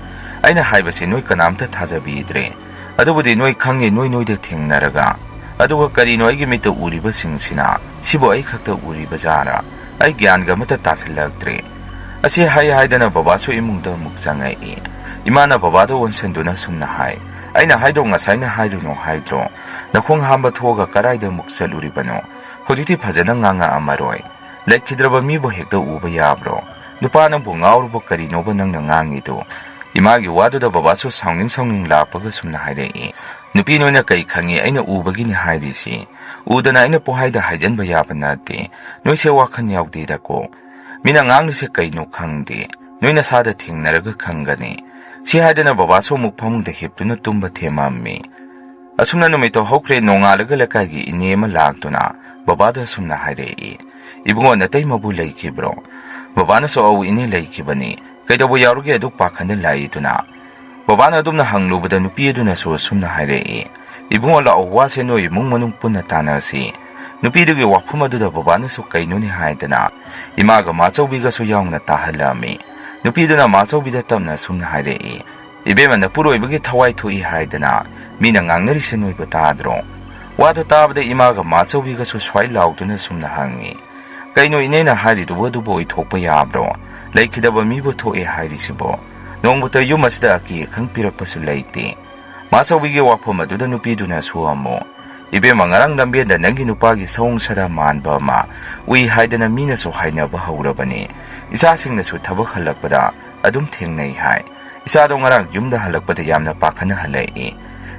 "ꯑꯩꯅ ꯍꯥꯏꯕꯁꯤ ꯅꯣꯏ ꯀꯅꯥꯝꯇ ꯊꯥꯖꯕꯤꯗ꯭ꯔꯦ꯫ ꯑꯗꯨꯕꯨꯗꯤ ꯅꯣꯏ ꯈꯪꯉꯤ, ꯅꯣꯏ ꯅꯣꯏꯗ ꯊꯦꯡꯅꯔꯒ꯫ ꯑꯗꯨꯒ ꯀꯔꯤꯅꯣ ꯑꯩꯒꯤ ꯃꯤꯠꯇ ꯎꯔꯤꯕꯁꯤꯡꯁꯤꯅ? ꯁꯤꯕꯨ ꯑꯩ ꯈꯛꯇ ꯎꯔꯤꯕ ꯖꯥꯔꯥ? ꯑꯩ ꯒ꯭ꯌꯥꯟꯒ ꯑꯃꯠꯇ ꯇꯥꯁꯤꯜꯂꯛꯇ꯭ꯔꯦ"꯫ ꯑꯁꯤ ꯍꯥꯏ ꯍꯥꯏꯗꯅ ꯕꯕꯥꯁꯨ ꯏꯃꯨꯡꯗ ꯑꯃꯨꯛ ꯆꯪꯉꯛꯏ꯫ ꯏꯃꯥꯅ ꯕꯕꯥꯗ ꯑꯣꯟꯁꯤꯟꯗꯨꯅ ꯁꯨꯝꯅ ꯍꯥꯏ, "ꯑꯩꯅ ꯍꯥꯏꯗꯣ ꯉꯁꯥꯏꯅ ꯍꯥꯏꯔꯨꯅꯨ ꯍꯥꯏꯗ꯭ꯔꯣ? ꯅꯈꯣꯡ ꯍꯥꯝꯕ ꯊꯣꯛꯑꯒ ꯀꯗꯥꯏꯗ ꯑꯃꯨꯛ ꯆꯠꯂꯨꯔꯤꯕꯅꯣ? ꯍꯧꯖꯤꯛꯇꯤ ꯐꯖꯅ ꯉꯥꯡꯉꯛꯑꯝꯃꯔꯣꯏ꯫ ꯂꯩꯈꯤꯗ꯭ꯔꯕ ꯃꯤꯕꯨ ꯍꯦꯛꯇ ꯎꯕ ꯌꯥꯕ꯭ꯔꯣ? ꯅꯨꯄꯥ ꯅꯪꯕꯨ ꯉꯥꯎꯔꯕ ꯀꯔꯤꯅꯣꯕ ꯅꯪꯅ ꯉꯥꯡꯉꯤꯗꯣ?" ꯏꯃꯥꯒꯤ ꯋꯥꯗꯨꯗ ꯕꯕꯥꯁꯨ ꯁꯥꯎꯅꯤꯡ ꯁꯥꯎꯅꯤꯡ ꯂꯥꯛꯄꯒ ꯁꯨꯝꯅ ꯍꯥꯏꯔꯛꯏ, "ꯅꯨꯄꯤ ꯅꯣꯏꯅ ꯀꯩ ꯈꯪꯉꯤ ꯑꯩꯅ ꯎꯕꯒꯤꯅꯤ ꯍꯥꯏꯔꯤꯁꯤ? ꯎꯗꯅ ꯑꯩꯅ ꯄꯨꯡꯍꯥꯏꯗ ꯍꯥꯏꯖꯟꯕ ꯌꯥꯕ ꯅꯠꯇꯦ꯫ ꯅꯣꯏꯁꯦ ꯋꯥꯈꯜ ꯌꯥꯎꯗꯦꯗꯀꯣ꯫ ꯃꯤꯅ ꯉꯥꯡꯂꯤꯁꯦ ꯀꯩꯅꯣ ꯈꯪꯗꯦ꯫ ꯅꯣꯏ ꯅꯁꯥꯗ ꯊꯦꯡꯅꯔꯒ ꯈꯪꯒꯅꯤ"꯫ ꯁꯤ ꯍꯥꯏꯗꯅ ꯕꯕꯥꯁꯨ ꯑꯃꯨꯛ ꯐꯃꯨꯡꯗ ꯍꯤꯞꯇꯨꯅ ꯇꯨꯝꯕ ꯊꯦꯝꯃꯝꯃꯤ꯫ ꯑꯁꯨꯝꯅ ꯅꯨꯃꯤꯠꯇꯣ ꯍꯧꯈ꯭ꯔꯦ꯫ ꯅꯣꯡꯉꯥꯜꯂꯒ ꯂꯩꯀꯥꯏꯒꯤ ꯏꯅꯦ ꯑꯃ ꯂꯥꯛꯇꯨꯅ ꯕꯕꯥꯗ ꯑꯁꯨꯝꯅ ꯍꯥꯏꯔꯛꯏ, "ꯏꯕꯨꯡꯉꯣ, ꯅꯇꯩꯃꯕꯨ ꯂꯩꯈꯤꯕ꯭ꯔꯣ?" ꯕꯕꯥꯅꯁꯨ, "ꯑꯧ ꯏꯅꯦ, ꯂꯩꯈꯤꯕꯅꯤ꯫ ꯀꯩꯗꯧꯕ ꯌꯥꯎꯔꯒꯦ ꯑꯗꯨꯛ ꯄꯥꯈꯠꯅ ꯂꯥꯛꯏꯗꯨꯅ?" ꯕꯕꯥꯅ ꯑꯗꯨꯝꯅ ꯍꯪꯂꯨꯕꯗ ꯅꯨꯄꯤ ꯑꯗꯨꯅꯁꯨ ꯑꯁꯨꯝꯅ ꯍꯥꯏꯔꯛꯏ, "ꯏꯕꯨꯡꯉꯣ, ꯂꯥꯛꯑꯣ, ꯋꯥꯁꯦ ꯅꯣꯏ ꯏꯃꯨꯡ ꯃꯅꯨꯡ ꯄꯨꯟꯅ ꯇꯥꯟꯅꯁꯤ"꯫ ꯅꯨꯄꯤꯗꯨꯒꯤ ꯋꯥꯐꯝ ꯑꯗꯨꯗ ꯕꯕꯥꯅꯁꯨ ꯀꯩꯅꯣꯅꯦ ꯍꯥꯏꯗꯅ ꯏꯃꯥꯒ ꯃꯥꯆꯧꯕꯤꯒꯁꯨ ꯌꯥꯎꯅ ꯇꯥꯍꯜꯂꯛꯑꯝꯃꯤ꯫ ꯅꯨꯄꯤꯗꯨꯅ ꯃꯥꯆꯧꯕꯤꯗ ꯇꯞꯅ ꯑꯁꯨꯝꯅ ꯍꯥꯏꯔꯛꯏ, "ꯏꯕꯦꯝꯃ, ꯅꯄꯨꯔꯣꯏꯕꯒꯤ ꯊꯋꯥꯏ ꯊꯣꯛꯏ ꯍꯥꯏꯗꯅ ꯃꯤꯅ ꯉꯥꯡꯅꯔꯤꯁꯦ ꯅꯣꯏꯕꯨ ꯇꯥꯗ꯭ꯔꯣ?" ꯋꯥꯗꯨ ꯇꯥꯕꯗ ꯏꯃꯥꯒ ꯃꯥꯆꯧꯕꯤꯒꯁꯨ ꯁ꯭ꯋꯥꯏ ꯂꯥꯎꯗꯨꯅ ꯁꯨꯝꯅ ꯍꯪꯉꯤ, "ꯀꯩꯅꯣ ꯏꯅꯦꯅ ꯍꯥꯏꯔꯤꯗꯨꯕꯨ ꯑꯗꯨꯕꯨ ꯑꯣꯏꯊꯣꯛꯄ ꯌꯥꯕ꯭ꯔꯣ? ꯂꯩꯈꯤꯗꯕ ꯃꯤꯕꯨ ꯊꯣꯛꯑꯦ ꯍꯥꯏꯔꯤꯁꯤꯕꯣ? ꯅꯣꯡꯃꯇ ꯌꯨꯝ ꯑꯁꯤꯗ ꯑꯀꯤ ꯑꯈꯪ ꯄꯤꯔꯛꯄꯁꯨ ꯂꯩꯇꯦ"꯫ ꯃꯥꯆꯧꯕꯤꯒꯤ ꯋꯥꯐꯝ ꯑꯗꯨꯗ ꯅꯨꯄꯤꯗꯨꯅꯁꯨ ꯑꯃꯨꯛ, "ꯏꯕꯦꯝꯃ, ꯉꯔꯥꯡ ꯂꯝꯕꯦꯟꯗ ꯅꯪꯒꯤ ꯅꯨꯄꯥꯒꯤ ꯁꯑꯣꯡ ꯁꯥꯗꯥ ꯃꯥꯟꯕ ꯑꯃ ꯎꯏ ꯍꯥꯏꯗꯅ ꯃꯤꯅꯁꯨ ꯍꯥꯏꯅꯕ ꯍꯧꯔꯕꯅꯤ꯫ ꯏꯆꯥꯁꯤꯡꯅꯁꯨ ꯊꯕꯛ ꯍꯜꯂꯛꯄꯗ ꯑꯗꯨꯝ ꯊꯦꯡꯅꯩ ꯍꯥꯏ꯫ ꯏꯆꯥꯗꯣ ꯉꯔꯥꯡ ꯌꯨꯝꯗ ꯍꯜꯂꯛꯄꯗ ꯌꯥꯝꯅ ꯄꯥꯈꯠꯅ ꯍꯜꯂꯛꯏ"꯫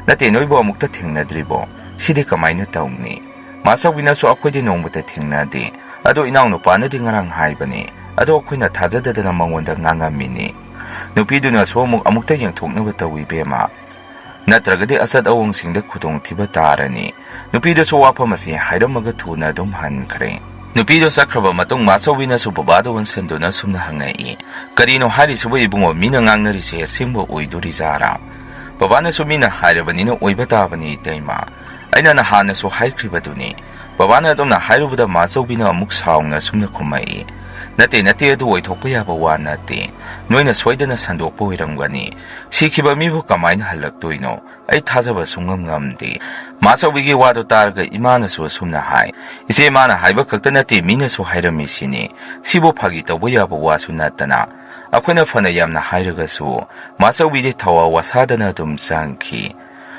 "ꯅꯠꯇꯦ, ꯅꯣꯏꯕꯨ ꯑꯃꯨꯛꯇ ꯊꯦꯡꯅꯗ꯭ꯔꯤꯕꯣ? ꯁꯤꯗꯤ ꯀꯃꯥꯏꯅ ꯇꯧꯅꯤ?" ꯃꯥꯆꯧꯕꯤꯅꯁꯨ, "ꯑꯩꯈꯣꯏꯗꯤ ꯅꯣꯡꯃꯇ ꯊꯦꯡꯅꯗꯦ꯫ ꯑꯗꯣ ꯏꯅꯥꯎꯅꯨꯄꯥꯅꯗꯤ ꯉꯔꯥꯡ ꯍꯥꯏꯕꯅꯤ꯫ ꯑꯗꯣ ꯑꯩꯈꯣꯏꯅ ꯊꯥꯖꯗꯗꯅ ꯃꯉꯣꯟꯗ ꯉꯥꯡꯉꯝꯃꯤꯅꯤ"꯫ ꯅꯨꯄꯤꯗꯨꯅꯁꯨ ꯑꯃꯨꯛ, "ꯑꯃꯨꯛꯇ ꯌꯦꯡꯊꯣꯛꯅꯕ ꯇꯧ ꯏꯕꯦꯝꯃ꯫ ꯅꯠꯇ꯭ꯔꯒꯗꯤ ꯑꯆꯠ ꯑꯋꯣꯡꯁꯤꯡꯗ ꯈꯨꯗꯣꯡꯊꯤꯕ ꯇꯥꯔꯅꯤ"꯫ ꯅꯨꯄꯤꯗꯨꯁꯨ ꯋꯥꯐꯝ ꯑꯁꯤ ꯍꯥꯏꯔꯝꯃꯒ ꯊꯨꯅ ꯑꯗꯨꯝ ꯍꯟꯈ꯭ꯔꯦ꯫ ꯅꯨꯄꯤꯗꯣ ꯆꯠꯈ꯭ꯔꯕ ꯃꯇꯨꯡ ꯃꯥꯆꯧꯕꯤꯅꯁꯨ ꯕꯕꯥꯗ ꯑꯣꯟꯁꯤꯟꯗꯨꯅ ꯁꯨꯝꯅ ꯍꯪꯉꯛꯏ, "ꯀꯔꯤꯅꯣ ꯍꯥꯏꯔꯤꯁꯤꯕꯨ ꯏꯕꯨꯡꯉꯣ? ꯃꯤꯅ ꯉꯥꯡꯅꯔꯤꯁꯦ ꯑꯁꯦꯡꯕ ꯑꯣꯏꯗꯣꯔꯤꯖꯥꯔꯥ?" ꯕꯕꯥꯅꯁꯨ ꯃꯤꯅ ꯍꯥꯏꯔꯕꯅꯤꯅ ꯑꯣꯏꯕ ꯇꯥꯕꯅꯤ ꯏꯇꯩꯃ꯫ ꯑꯩꯅ ꯅꯍꯥꯟꯅꯁꯨ ꯍꯥꯏꯈ꯭ꯔꯤꯕꯗꯨꯅꯤ꯫ ꯕꯕꯥꯅ ꯑꯗꯨꯝꯅ ꯍꯥꯏꯔꯨꯕꯗ ꯃꯥꯆꯧꯕꯤꯅ ꯑꯃꯨꯛ ꯁꯥꯎꯅ ꯁꯨꯝꯅ ꯈꯨꯝꯃꯛꯏ, "ꯅꯠꯇꯦ, ꯅꯠꯇꯦ, ꯑꯗꯨ ꯑꯣꯏꯊꯣꯛꯄ ꯌꯥꯕ ꯋꯥ ꯅꯠꯇꯦ꯫ ꯅꯣꯏꯅ ꯁꯣꯏꯗꯅ ꯁꯟꯗꯣꯛꯄ ꯑꯣꯏꯔꯝꯒꯅꯤ꯫ ꯁꯤꯈꯤꯕ ꯃꯤꯕꯨ ꯀꯃꯥꯏꯅ ꯍꯜꯂꯛꯇꯣꯏꯅꯣ? ꯑꯩ ꯊꯥꯖꯕ ꯁꯨꯡꯉꯝ ꯉꯝꯗꯦ꯫" ꯃꯥꯆꯧꯕꯤꯒꯤ ꯋꯥꯗꯨ ꯇꯥꯔꯒ ꯏꯃꯥꯅꯁꯨ ꯑꯁꯨꯝꯅ ꯍꯥꯏ, "ꯏꯆꯦ, ꯃꯥꯅ ꯍꯥꯏꯕ ꯈꯛꯇ ꯅꯠꯇꯦ, ꯃꯤꯅꯁꯨ ꯍꯥꯏꯔꯝꯃꯤꯁꯤꯅꯤ꯫ ꯁꯤꯕꯨ ꯐꯥꯒꯤ ꯇꯧꯕ ꯌꯥꯕ ꯋꯥꯁꯨ ꯅꯠꯇꯅ꯫" ꯑꯩꯈꯣꯏꯅ ꯐꯅ ꯌꯥꯝꯅ ꯍꯥꯏꯔꯒꯁꯨ ꯃꯥꯆꯧꯕꯤꯗꯤ ꯊꯋꯥ ꯋꯥꯁꯥꯗꯅ ꯑꯗꯨꯝ ꯆꯪꯈꯤ꯫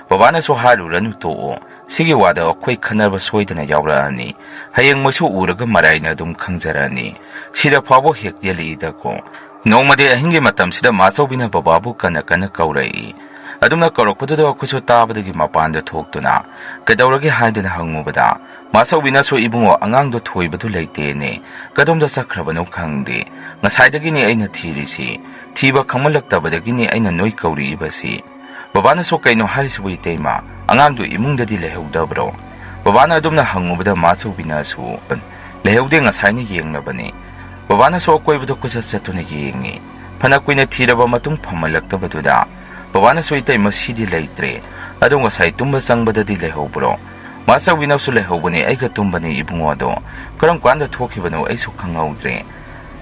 ꯕꯕꯥꯅꯁꯨ ꯍꯥꯏꯔꯨꯔꯅꯨ, ꯇꯣꯛꯑꯣ꯫ ꯁꯤꯒꯤ ꯋꯥꯗ ꯑꯩꯈꯣꯏ ꯈꯟꯅꯕ ꯁꯣꯏꯗꯅ ꯌꯥꯎꯔꯛꯑꯅꯤ꯫ ꯍꯌꯦꯡ ꯃꯣꯏꯁꯨ ꯎꯔꯒ ꯃꯔꯥꯏꯅ ꯑꯗꯨꯝ ꯈꯪꯖꯔꯅꯤ꯫ ꯁꯤꯗ ꯐꯥꯎꯕ ꯍꯦꯛ ꯌꯦꯜꯂꯛꯏꯗꯀꯣ꯫ ꯅꯣꯡꯃꯗꯤ ꯑꯍꯤꯡꯒꯤ ꯃꯇꯝꯁꯤꯗ ꯃꯥꯆꯧꯕꯤꯅ ꯕꯕꯥꯕꯨ ꯀꯟꯅ ꯀꯟꯅ ꯀꯧꯔꯛꯏ꯫ ꯑꯗꯨꯝꯅ ꯀꯧꯔꯛꯄꯗꯨꯗ ꯑꯩꯈꯣꯏꯁꯨ ꯇꯥꯕꯗꯒꯤ ꯃꯄꯥꯟꯗ ꯊꯣꯛꯇꯨꯅ, "ꯀꯩꯗꯧꯔꯒꯦ?" ꯍꯥꯏꯗꯅ ꯍꯪꯉꯨꯕꯗ, ꯃꯥꯆꯧꯕꯤꯅꯁꯨ, "ꯏꯕꯨꯡꯉꯣ, ꯑꯉꯥꯡꯗꯣ ꯊꯣꯏꯕꯗꯨ ꯂꯩꯇꯦꯅꯦ꯫ ꯀꯗꯣꯝꯗ ꯆꯠꯈ꯭ꯔꯕꯅꯣ ꯈꯪꯗꯦ꯫ ꯉꯁꯥꯏꯗꯒꯤꯅꯤ ꯑꯩꯅ ꯊꯤꯔꯤꯁꯤ꯫ ꯊꯤꯕ ꯈꯪꯃꯜꯂꯛꯇꯕꯗꯒꯤꯅꯤ ꯑꯩꯅ ꯅꯣꯏ ꯀꯧꯔꯛꯏꯕꯁꯤ꯫" ꯕꯕꯥꯅꯁꯨ, "ꯀꯩꯅꯣ ꯍꯥꯏꯔꯤꯁꯤꯕꯨ ꯏꯇꯩꯃ? ꯑꯉꯥꯡꯗꯨ ꯏꯃꯨꯡꯗꯗꯤ ꯂꯩꯍꯧꯗꯕ꯭ꯔꯣ?" ꯕꯕꯥꯅ ꯑꯗꯨꯝꯅ ꯍꯪꯉꯨꯕꯗ ꯃꯥꯆꯧꯕꯤꯅꯁꯨ, "ꯂꯩꯍꯧꯗꯦ, ꯉꯁꯥꯏꯅ ꯌꯦꯡꯂꯕꯅꯤ꯫" ꯕꯕꯥꯅꯁꯨ ꯑꯀꯣꯏꯕꯗ ꯀꯣꯏꯆꯠ ꯆꯠꯇꯨꯅ ꯌꯦꯡꯉꯤ꯫ ꯐꯅ ꯀꯨꯏꯅ ꯊꯤꯔꯕ ꯃꯇꯨꯡ ꯐꯝꯍꯜꯂꯛꯇꯕꯗꯨꯗ ꯕꯕꯥꯅꯁꯨ, "ꯏꯇꯩꯃ, ꯁꯤꯗꯤ ꯂꯩꯇ꯭ꯔꯦ꯫ ꯑꯗꯣ ꯉꯁꯥꯏ ꯇꯨꯝꯕ ꯆꯪꯕꯗꯗꯤ ꯂꯩꯍꯧꯕ꯭ꯔꯣ?" ꯃꯥꯆꯧꯕꯤꯅꯁꯨ, "ꯂꯩꯍꯧꯕꯅꯦ, ꯑꯩꯒ ꯇꯨꯝꯕꯅꯦ ꯏꯕꯨꯡꯉꯣꯗꯣ꯫ ꯀꯔꯝ ꯀꯥꯟꯗ ꯊꯣꯛꯈꯤꯕꯅꯣ ꯑꯩꯁꯨ ꯈꯪꯍꯧꯗ꯭ꯔꯦ꯫"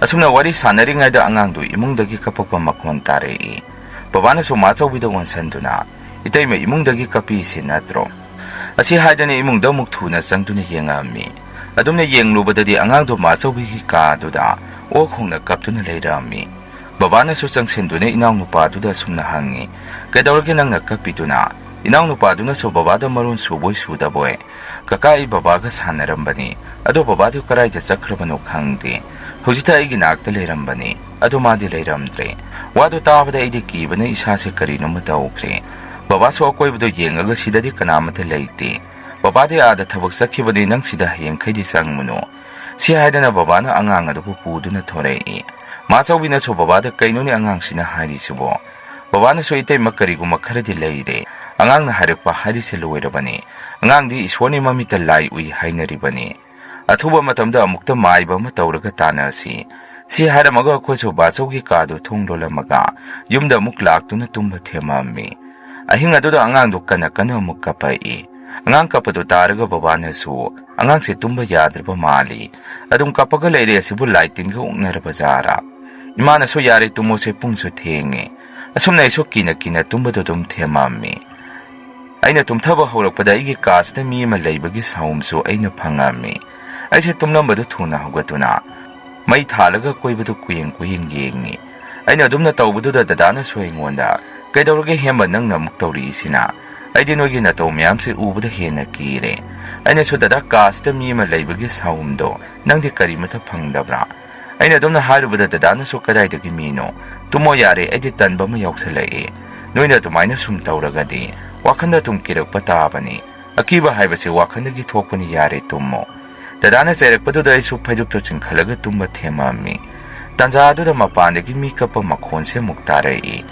ꯑꯁꯨꯝꯅ ꯋꯥꯔꯤ ꯁꯥꯟꯅꯔꯤꯉꯩꯗ ꯑꯉꯥꯡꯗꯨ ꯏꯃꯨꯡꯗꯒꯤ ꯀꯞꯄꯛꯄ ꯃꯈꯣꯟ ꯇꯥꯔꯛꯏ꯫ ꯕꯕꯥꯅꯁꯨ ꯃꯥꯆꯧꯕꯤꯗ ꯑꯣꯟꯁꯟꯗꯨꯅ, "ꯏꯇꯩꯃ ꯏꯃꯨꯡꯗꯒꯤ ꯀꯞꯄꯤꯁꯤ ꯅꯠꯇ꯭ꯔꯣ?" ꯑꯁꯤ ꯍꯥꯏꯗꯅ ꯏꯃꯨꯡꯗ ꯑꯃꯨꯛ ꯊꯨꯅ ꯆꯪꯗꯨꯅ ꯌꯦꯡꯉꯛꯑꯝꯃꯤ꯫ ꯑꯗꯨꯝꯅ ꯌꯦꯡꯂꯨꯕꯗꯗꯤ ꯑꯉꯥꯡꯗꯨ ꯃꯥꯆꯧꯕꯤꯒꯤ ꯀꯥꯗꯨꯗ ꯑꯣꯛ ꯈꯣꯡꯅ ꯀꯞꯇꯨꯅ ꯂꯩꯔꯝꯃꯤ꯫ ꯕꯕꯥꯅꯁꯨ ꯆꯪꯁꯤꯟꯗꯨꯅ ꯏꯅꯥꯎꯅꯨꯄꯥꯗꯨꯗ ꯑꯁꯨꯝꯅ ꯍꯪꯉꯤ, "ꯀꯩꯗꯧꯔꯒꯦ ꯅꯪꯅ ꯀꯞꯄꯤꯗꯨꯅ?" ꯏꯅꯥꯎꯅꯨꯄꯥꯗꯨꯅꯁꯨ ꯕꯕꯥꯗ ꯃꯔꯣꯟ ꯁꯨꯕꯣꯏ ꯁꯨꯗꯕꯣꯏ, "ꯀꯀꯥ, ꯑꯩ ꯕꯕꯥꯒ ꯁꯥꯟꯅꯔꯝꯕꯅꯤ꯫ ꯑꯗꯣ ꯕꯕꯥꯗꯨ ꯀꯗꯥꯏꯗ ꯆꯠꯈ꯭ꯔꯕꯅꯣ ꯈꯪꯗꯦ꯫ ꯍꯧꯖꯤꯛꯇ ꯑꯩꯒꯤ ꯅꯥꯛꯇ ꯂꯩꯔꯝꯕꯅꯤ꯫ ꯑꯗꯣ ꯃꯥꯗꯤ ꯂꯩꯔꯝꯗ꯭ꯔꯦ꯫" ꯋꯥꯗꯨ ꯇꯥꯕꯗ ꯑꯩꯗꯤ ꯀꯤꯕꯅ ꯏꯁꯥꯁꯦ ꯀꯔꯤꯅꯣꯃ ꯇꯧꯈ꯭ꯔꯦ꯫ ꯕꯕꯥꯁꯨ ꯑꯀꯣꯏꯕꯗꯣ ꯌꯦꯡꯉꯒ ꯁꯤꯗꯗꯤ ꯀꯅꯥꯃꯠꯇ ꯂꯩꯇꯦ꯫ "ꯕꯕꯥꯗꯤ ꯑꯥꯗ ꯊꯕꯛ ꯆꯠꯈꯤꯕꯅꯤ, ꯅꯪ ꯁꯤꯗ ꯍꯌꯦꯡꯈꯩꯗꯤ ꯆꯪꯉꯨꯅꯨ꯫" ꯁꯤ ꯍꯥꯏꯗꯅ ꯕꯕꯥꯅ ꯑꯉꯥꯡ ꯑꯗꯨꯕꯨ ꯄꯨꯗꯨꯅ ꯊꯣꯔꯛꯏ꯫ ꯃꯥꯆꯧꯕꯤꯅꯁꯨ ꯕꯕꯥꯗ, "ꯀꯩꯅꯣꯅꯦ ꯑꯉꯥꯡꯁꯤꯅ ꯍꯥꯏꯔꯤꯁꯤꯕꯣ?" ꯕꯕꯥꯅꯁꯨ, "ꯏꯇꯩꯃ, ꯀꯔꯤꯒꯨꯝꯕ ꯈꯔꯗꯤ ꯂꯩꯔꯦ꯫ ꯑꯉꯥꯡꯅ ꯍꯥꯏꯔꯛꯄ ꯍꯥꯏꯔꯤꯁꯦ ꯂꯣꯏꯔꯕꯅꯤ꯫ ꯑꯉꯥꯡꯗꯤ ꯏꯁꯣꯔꯅꯤ ꯃꯃꯤꯠꯇ ꯂꯥꯏ ꯎꯏ ꯍꯥꯏꯅꯔꯤꯕꯅꯤ꯫ ꯑꯊꯨꯕ ꯃꯇꯝꯗ ꯑꯃꯨꯛꯇ ꯃꯥꯏꯕ ꯑꯃ ꯇꯧꯔꯒ ꯇꯥꯟꯅꯁꯤ꯫ ꯁꯤ ꯍꯥꯏꯔꯝꯃꯒ ꯑꯩꯈꯣꯏꯁꯨ ꯕꯥꯆꯧꯒꯤ ꯀꯥꯗꯨ ꯊꯣꯡ ꯂꯣꯜꯂꯝꯃꯒ ꯌꯨꯝꯗ ꯑꯃꯨꯛ ꯂꯥꯛꯇꯨꯅ ꯇꯨꯝꯕ ꯊꯦꯝꯃꯝꯃꯤ꯫ ꯑꯍꯤꯡ ꯑꯗꯨꯗ ꯑꯉꯥꯡꯗꯨ ꯀꯟꯅ ꯀꯟꯅ ꯑꯃꯨꯛ ꯀꯞꯄꯛꯏ꯫ ꯑꯉꯥꯡ ꯀꯞꯄꯗꯨ ꯇꯥꯔꯒ ꯕꯕꯥꯅꯁꯨ, "ꯑꯉꯥꯡꯁꯦ ꯇꯨꯝꯕ ꯌꯥꯗ꯭ꯔꯕ ꯃꯥꯜꯂꯤ꯫ ꯑꯗꯨꯝ ꯀꯞꯄꯒ ꯂꯩꯔꯦ, ꯑꯁꯤꯕꯨ ꯂꯥꯏ ꯇꯤꯟꯒ ꯑꯣꯛꯅꯔꯕ ꯖꯥꯔꯥ?" ꯏꯃꯥꯅꯁꯨ, "ꯌꯥꯔꯦ, ꯇꯨꯝꯃꯣꯁꯦ, ꯄꯨꯡꯁꯨ ꯊꯦꯡꯉꯦ꯫" ꯑꯁꯨꯝꯅ ꯑꯩꯁꯨ ꯀꯤꯅ ꯀꯤꯅ ꯇꯨꯝꯕꯗꯨ ꯑꯗꯨꯝ ꯊꯦꯝꯃꯝꯃꯤ꯫ ꯑꯩꯅ ꯇꯨꯝꯊꯕ ꯍꯧꯔꯛꯄꯗ ꯑꯩꯒꯤ ꯀꯥꯁꯤꯗ ꯃꯤ ꯑꯃ ꯂꯩꯕꯒꯤ ꯁꯥꯎꯝꯁꯨ ꯑꯩꯅ ꯐꯪꯉꯝꯃꯤ꯫ ꯑꯩꯁꯦ ꯇꯨꯝꯂꯝꯕꯗꯨ ꯊꯨꯅ ꯍꯧꯒꯠꯇꯨꯅ ꯃꯩ ꯊꯥꯜꯂꯒ ꯀꯣꯏꯕꯗꯨ ꯀꯨꯌꯦꯡ ꯀꯨꯌꯦꯡ ꯌꯦꯡꯉꯤ꯫ ꯑꯩꯅ ꯑꯗꯨꯝꯅ ꯇꯧꯕꯗꯨꯗ ꯗꯗꯥꯅꯁꯨ ꯑꯩꯉꯣꯟꯗ, "ꯀꯩꯗꯧꯔꯒꯦ ꯍꯦꯝꯕ, ꯅꯪꯅ ꯑꯃꯨꯛ ꯇꯧꯔꯤꯁꯤꯅ? ꯑꯩꯗꯤ ꯅꯣꯏꯒꯤ ꯅꯇꯧ ꯃꯌꯥꯝꯁꯦ ꯎꯕꯗ ꯍꯦꯟꯅ ꯀꯤꯔꯦ꯫" ꯑꯩꯅꯁꯨ, "ꯗꯗꯥ, ꯀꯥꯁꯤꯗ ꯃꯤ ꯑꯃ ꯂꯩꯕꯒꯤ ꯁꯥꯎꯝꯗꯣ ꯅꯪꯗꯤ ꯀꯔꯤꯃꯇ ꯐꯪꯗꯕ꯭ꯔꯥ?" ꯑꯩꯅ ꯑꯗꯨꯝꯅ ꯍꯥꯏꯔꯨꯕꯗ ꯗꯗꯥꯅꯁꯨ, "ꯀꯗꯥꯏꯗꯒꯤ ꯃꯤꯅꯣ? ꯇꯨꯝꯃꯣ ꯌꯥꯔꯦ, ꯑꯩꯗꯤ ꯇꯟꯕ ꯑꯃ ꯌꯥꯎꯁꯜꯂꯛꯑꯦ꯫ ꯅꯣꯏꯅ ꯑꯗꯨꯃꯥꯏꯅ ꯁꯨꯝ ꯇꯧꯔꯒꯗꯤ ꯋꯥꯈꯟꯗ ꯑꯗꯨꯝ ꯀꯤꯔꯛꯄ ꯇꯥꯕꯅꯤ꯫ ꯑꯀꯤꯕ ꯍꯥꯏꯕꯁꯤ ꯋꯥꯈꯟꯗꯒꯤ ꯊꯣꯛꯄꯅꯤ, ꯌꯥꯔꯦ, ꯇꯨꯝꯃꯣ꯫" ꯗꯗꯥꯅ ꯆꯩꯔꯛꯄꯗꯨꯗ ꯑꯩꯁꯨ ꯐꯩꯖꯨꯞꯇꯨ ꯆꯤꯡꯈꯠꯂꯒ ꯇꯨꯝꯕ ꯊꯦꯝꯃꯝꯃꯤ꯫ ꯇꯥꯟꯖꯥ ꯑꯗꯨꯗ ꯃꯄꯥꯟꯗꯒꯤ ꯃꯤ ꯀꯞꯄ ꯃꯈꯣꯟꯁꯦ ꯑꯃꯨꯛ ꯇꯥꯔꯛꯏ꯫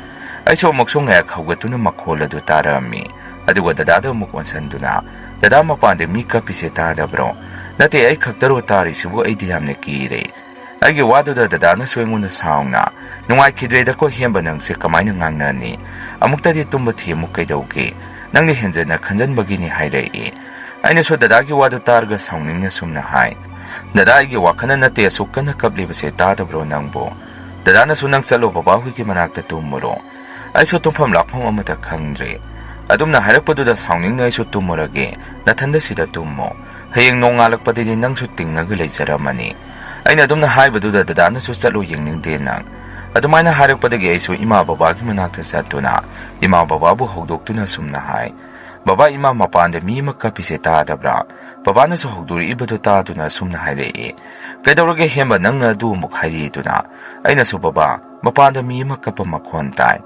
ꯑꯩꯁꯨ ꯑꯃꯨꯛꯁꯨ ꯉꯥꯏꯍꯥꯛ ꯍꯧꯒꯠꯇꯨꯅ ꯃꯈꯣꯜ ꯑꯗꯨ ꯇꯥꯔꯛꯑꯝꯃꯤ꯫ ꯑꯗꯨꯒ ꯗꯗꯥꯗ ꯑꯃꯨꯛ ꯑꯣꯟꯁꯤꯟꯗꯨꯅ, "ꯗꯗꯥ, ꯃꯄꯥꯟꯗ ꯃꯤ ꯀꯞꯄꯤꯁꯦ ꯇꯥꯗꯕ꯭ꯔꯣ? ꯅꯠꯇꯦ, ꯑꯩ ꯈꯛꯇꯔꯣ ꯇꯥꯔꯤꯁꯤꯕꯨ? ꯑꯩꯗꯤ ꯌꯥꯝꯅ ꯀꯤꯔꯦ꯫" ꯑꯩꯒꯤ ꯋꯥꯗꯨꯗ ꯗꯗꯥꯅꯁꯨ ꯑꯩꯉꯣꯟꯗ ꯁꯥꯎꯅ, "ꯅꯨꯡꯉꯥꯏꯈꯤꯗ꯭ꯔꯦꯗꯀꯣ ꯍꯦꯝꯕ, ꯅꯪꯁꯦ ꯀꯃꯥꯏꯅ ꯉꯥꯡꯅꯅꯤ? ꯑꯃꯨꯛꯇꯗꯤ ꯇꯨꯝꯕ ꯊꯦꯝꯃꯨ ꯀꯩꯗꯧꯒꯦ? ꯅꯪꯅ ꯍꯦꯟꯖꯟꯅ ꯈꯟꯖꯟꯕꯒꯤꯅꯤ," ꯍꯥꯏꯔꯛꯏ꯫ ꯑꯩꯅꯁꯨ ꯗꯗꯥꯒꯤ ꯋꯥꯗꯨ ꯇꯥꯔꯒ ꯁꯥꯎꯅꯤꯡꯅ ꯁꯨꯝꯅ ꯍꯥꯏ, "ꯗꯗꯥ, ꯑꯩꯒꯤ ꯋꯥꯈꯜꯅ ꯅꯠꯇꯦ ꯑꯁꯨꯛ ꯀꯟꯅ ꯀꯞꯂꯤꯕꯁꯦ ꯇꯥꯗꯕ꯭ꯔꯣ ꯅꯪꯕꯨ? ꯗꯗꯥꯅꯁꯨ ꯅꯪ ꯆꯠꯂꯣ, ꯕꯕꯥꯍꯣꯏꯒꯤ ꯃꯅꯥꯛꯇ ꯇꯨꯝꯃꯨꯔꯣ꯫ ꯑꯩꯁꯨ ꯇꯨꯝꯐꯝ ꯂꯥꯛꯐꯝ ꯑꯃꯠꯇ ꯈꯪꯗ꯭ꯔꯦ꯫" ꯑꯗꯨꯝꯅ ꯍꯥꯏꯔꯛꯄꯗꯨꯗ ꯁꯥꯎꯅꯤꯡꯅ ꯑꯩꯁꯨ, "ꯇꯨꯝꯃꯨꯔꯒꯦ, ꯅꯊꯟꯗ ꯁꯤꯗ ꯇꯨꯝꯃꯣ꯫ ꯍꯌꯦꯡ ꯅꯣꯡꯉꯥꯜꯂꯛꯄꯗꯗꯤ ꯅꯪꯁꯨ ꯇꯤꯡꯉꯒ ꯂꯩꯖꯔꯝꯃꯅꯤ꯫" ꯑꯩꯅ ꯑꯗꯨꯝꯅ ꯍꯥꯏꯕꯗꯨꯗ ꯗꯗꯥꯅꯁꯨ, "ꯆꯠꯂꯣ, ꯌꯦꯡꯅꯤꯡꯗꯦ ꯅꯪ꯫" ꯑꯗꯨꯃꯥꯏꯅ ꯍꯥꯏꯔꯛꯄꯗꯒꯤ ꯑꯩꯁꯨ ꯏꯃꯥ ꯕꯕꯥꯒꯤ ꯃꯅꯥꯛꯇ ꯆꯠꯇꯨꯅ ꯏꯃꯥ ꯕꯕꯥꯕꯨ ꯍꯧꯗꯣꯛꯇꯨꯅ ꯁꯨꯝꯅ ꯍꯥꯏ, "ꯕꯕꯥ, ꯏꯃꯥ ꯃꯄꯥꯟꯗ ꯃꯤ ꯑꯃ ꯀꯞꯄꯤꯁꯦ ꯇꯥꯗꯕ꯭ꯔꯥ?" ꯕꯕꯥꯅꯁꯨ ꯍꯧꯗꯣꯔꯛꯏꯕꯗꯨ ꯇꯥꯗꯨꯅ ꯁꯨꯝꯅ ꯍꯥꯏꯔꯛꯏ, "ꯀꯩꯗꯧꯔꯒꯦ ꯍꯦꯝꯕ, ꯅꯪꯅ ꯑꯗꯨ ꯑꯃꯨꯛ ꯍꯥꯏꯔꯤꯗꯨꯅ?" ꯑꯩꯅꯁꯨ, "ꯕꯕꯥ, ꯃꯄꯥꯟꯗ ꯃꯤ ꯑꯃ ꯀꯞꯄ ꯃꯈꯣꯟ ꯇꯥꯏ꯫"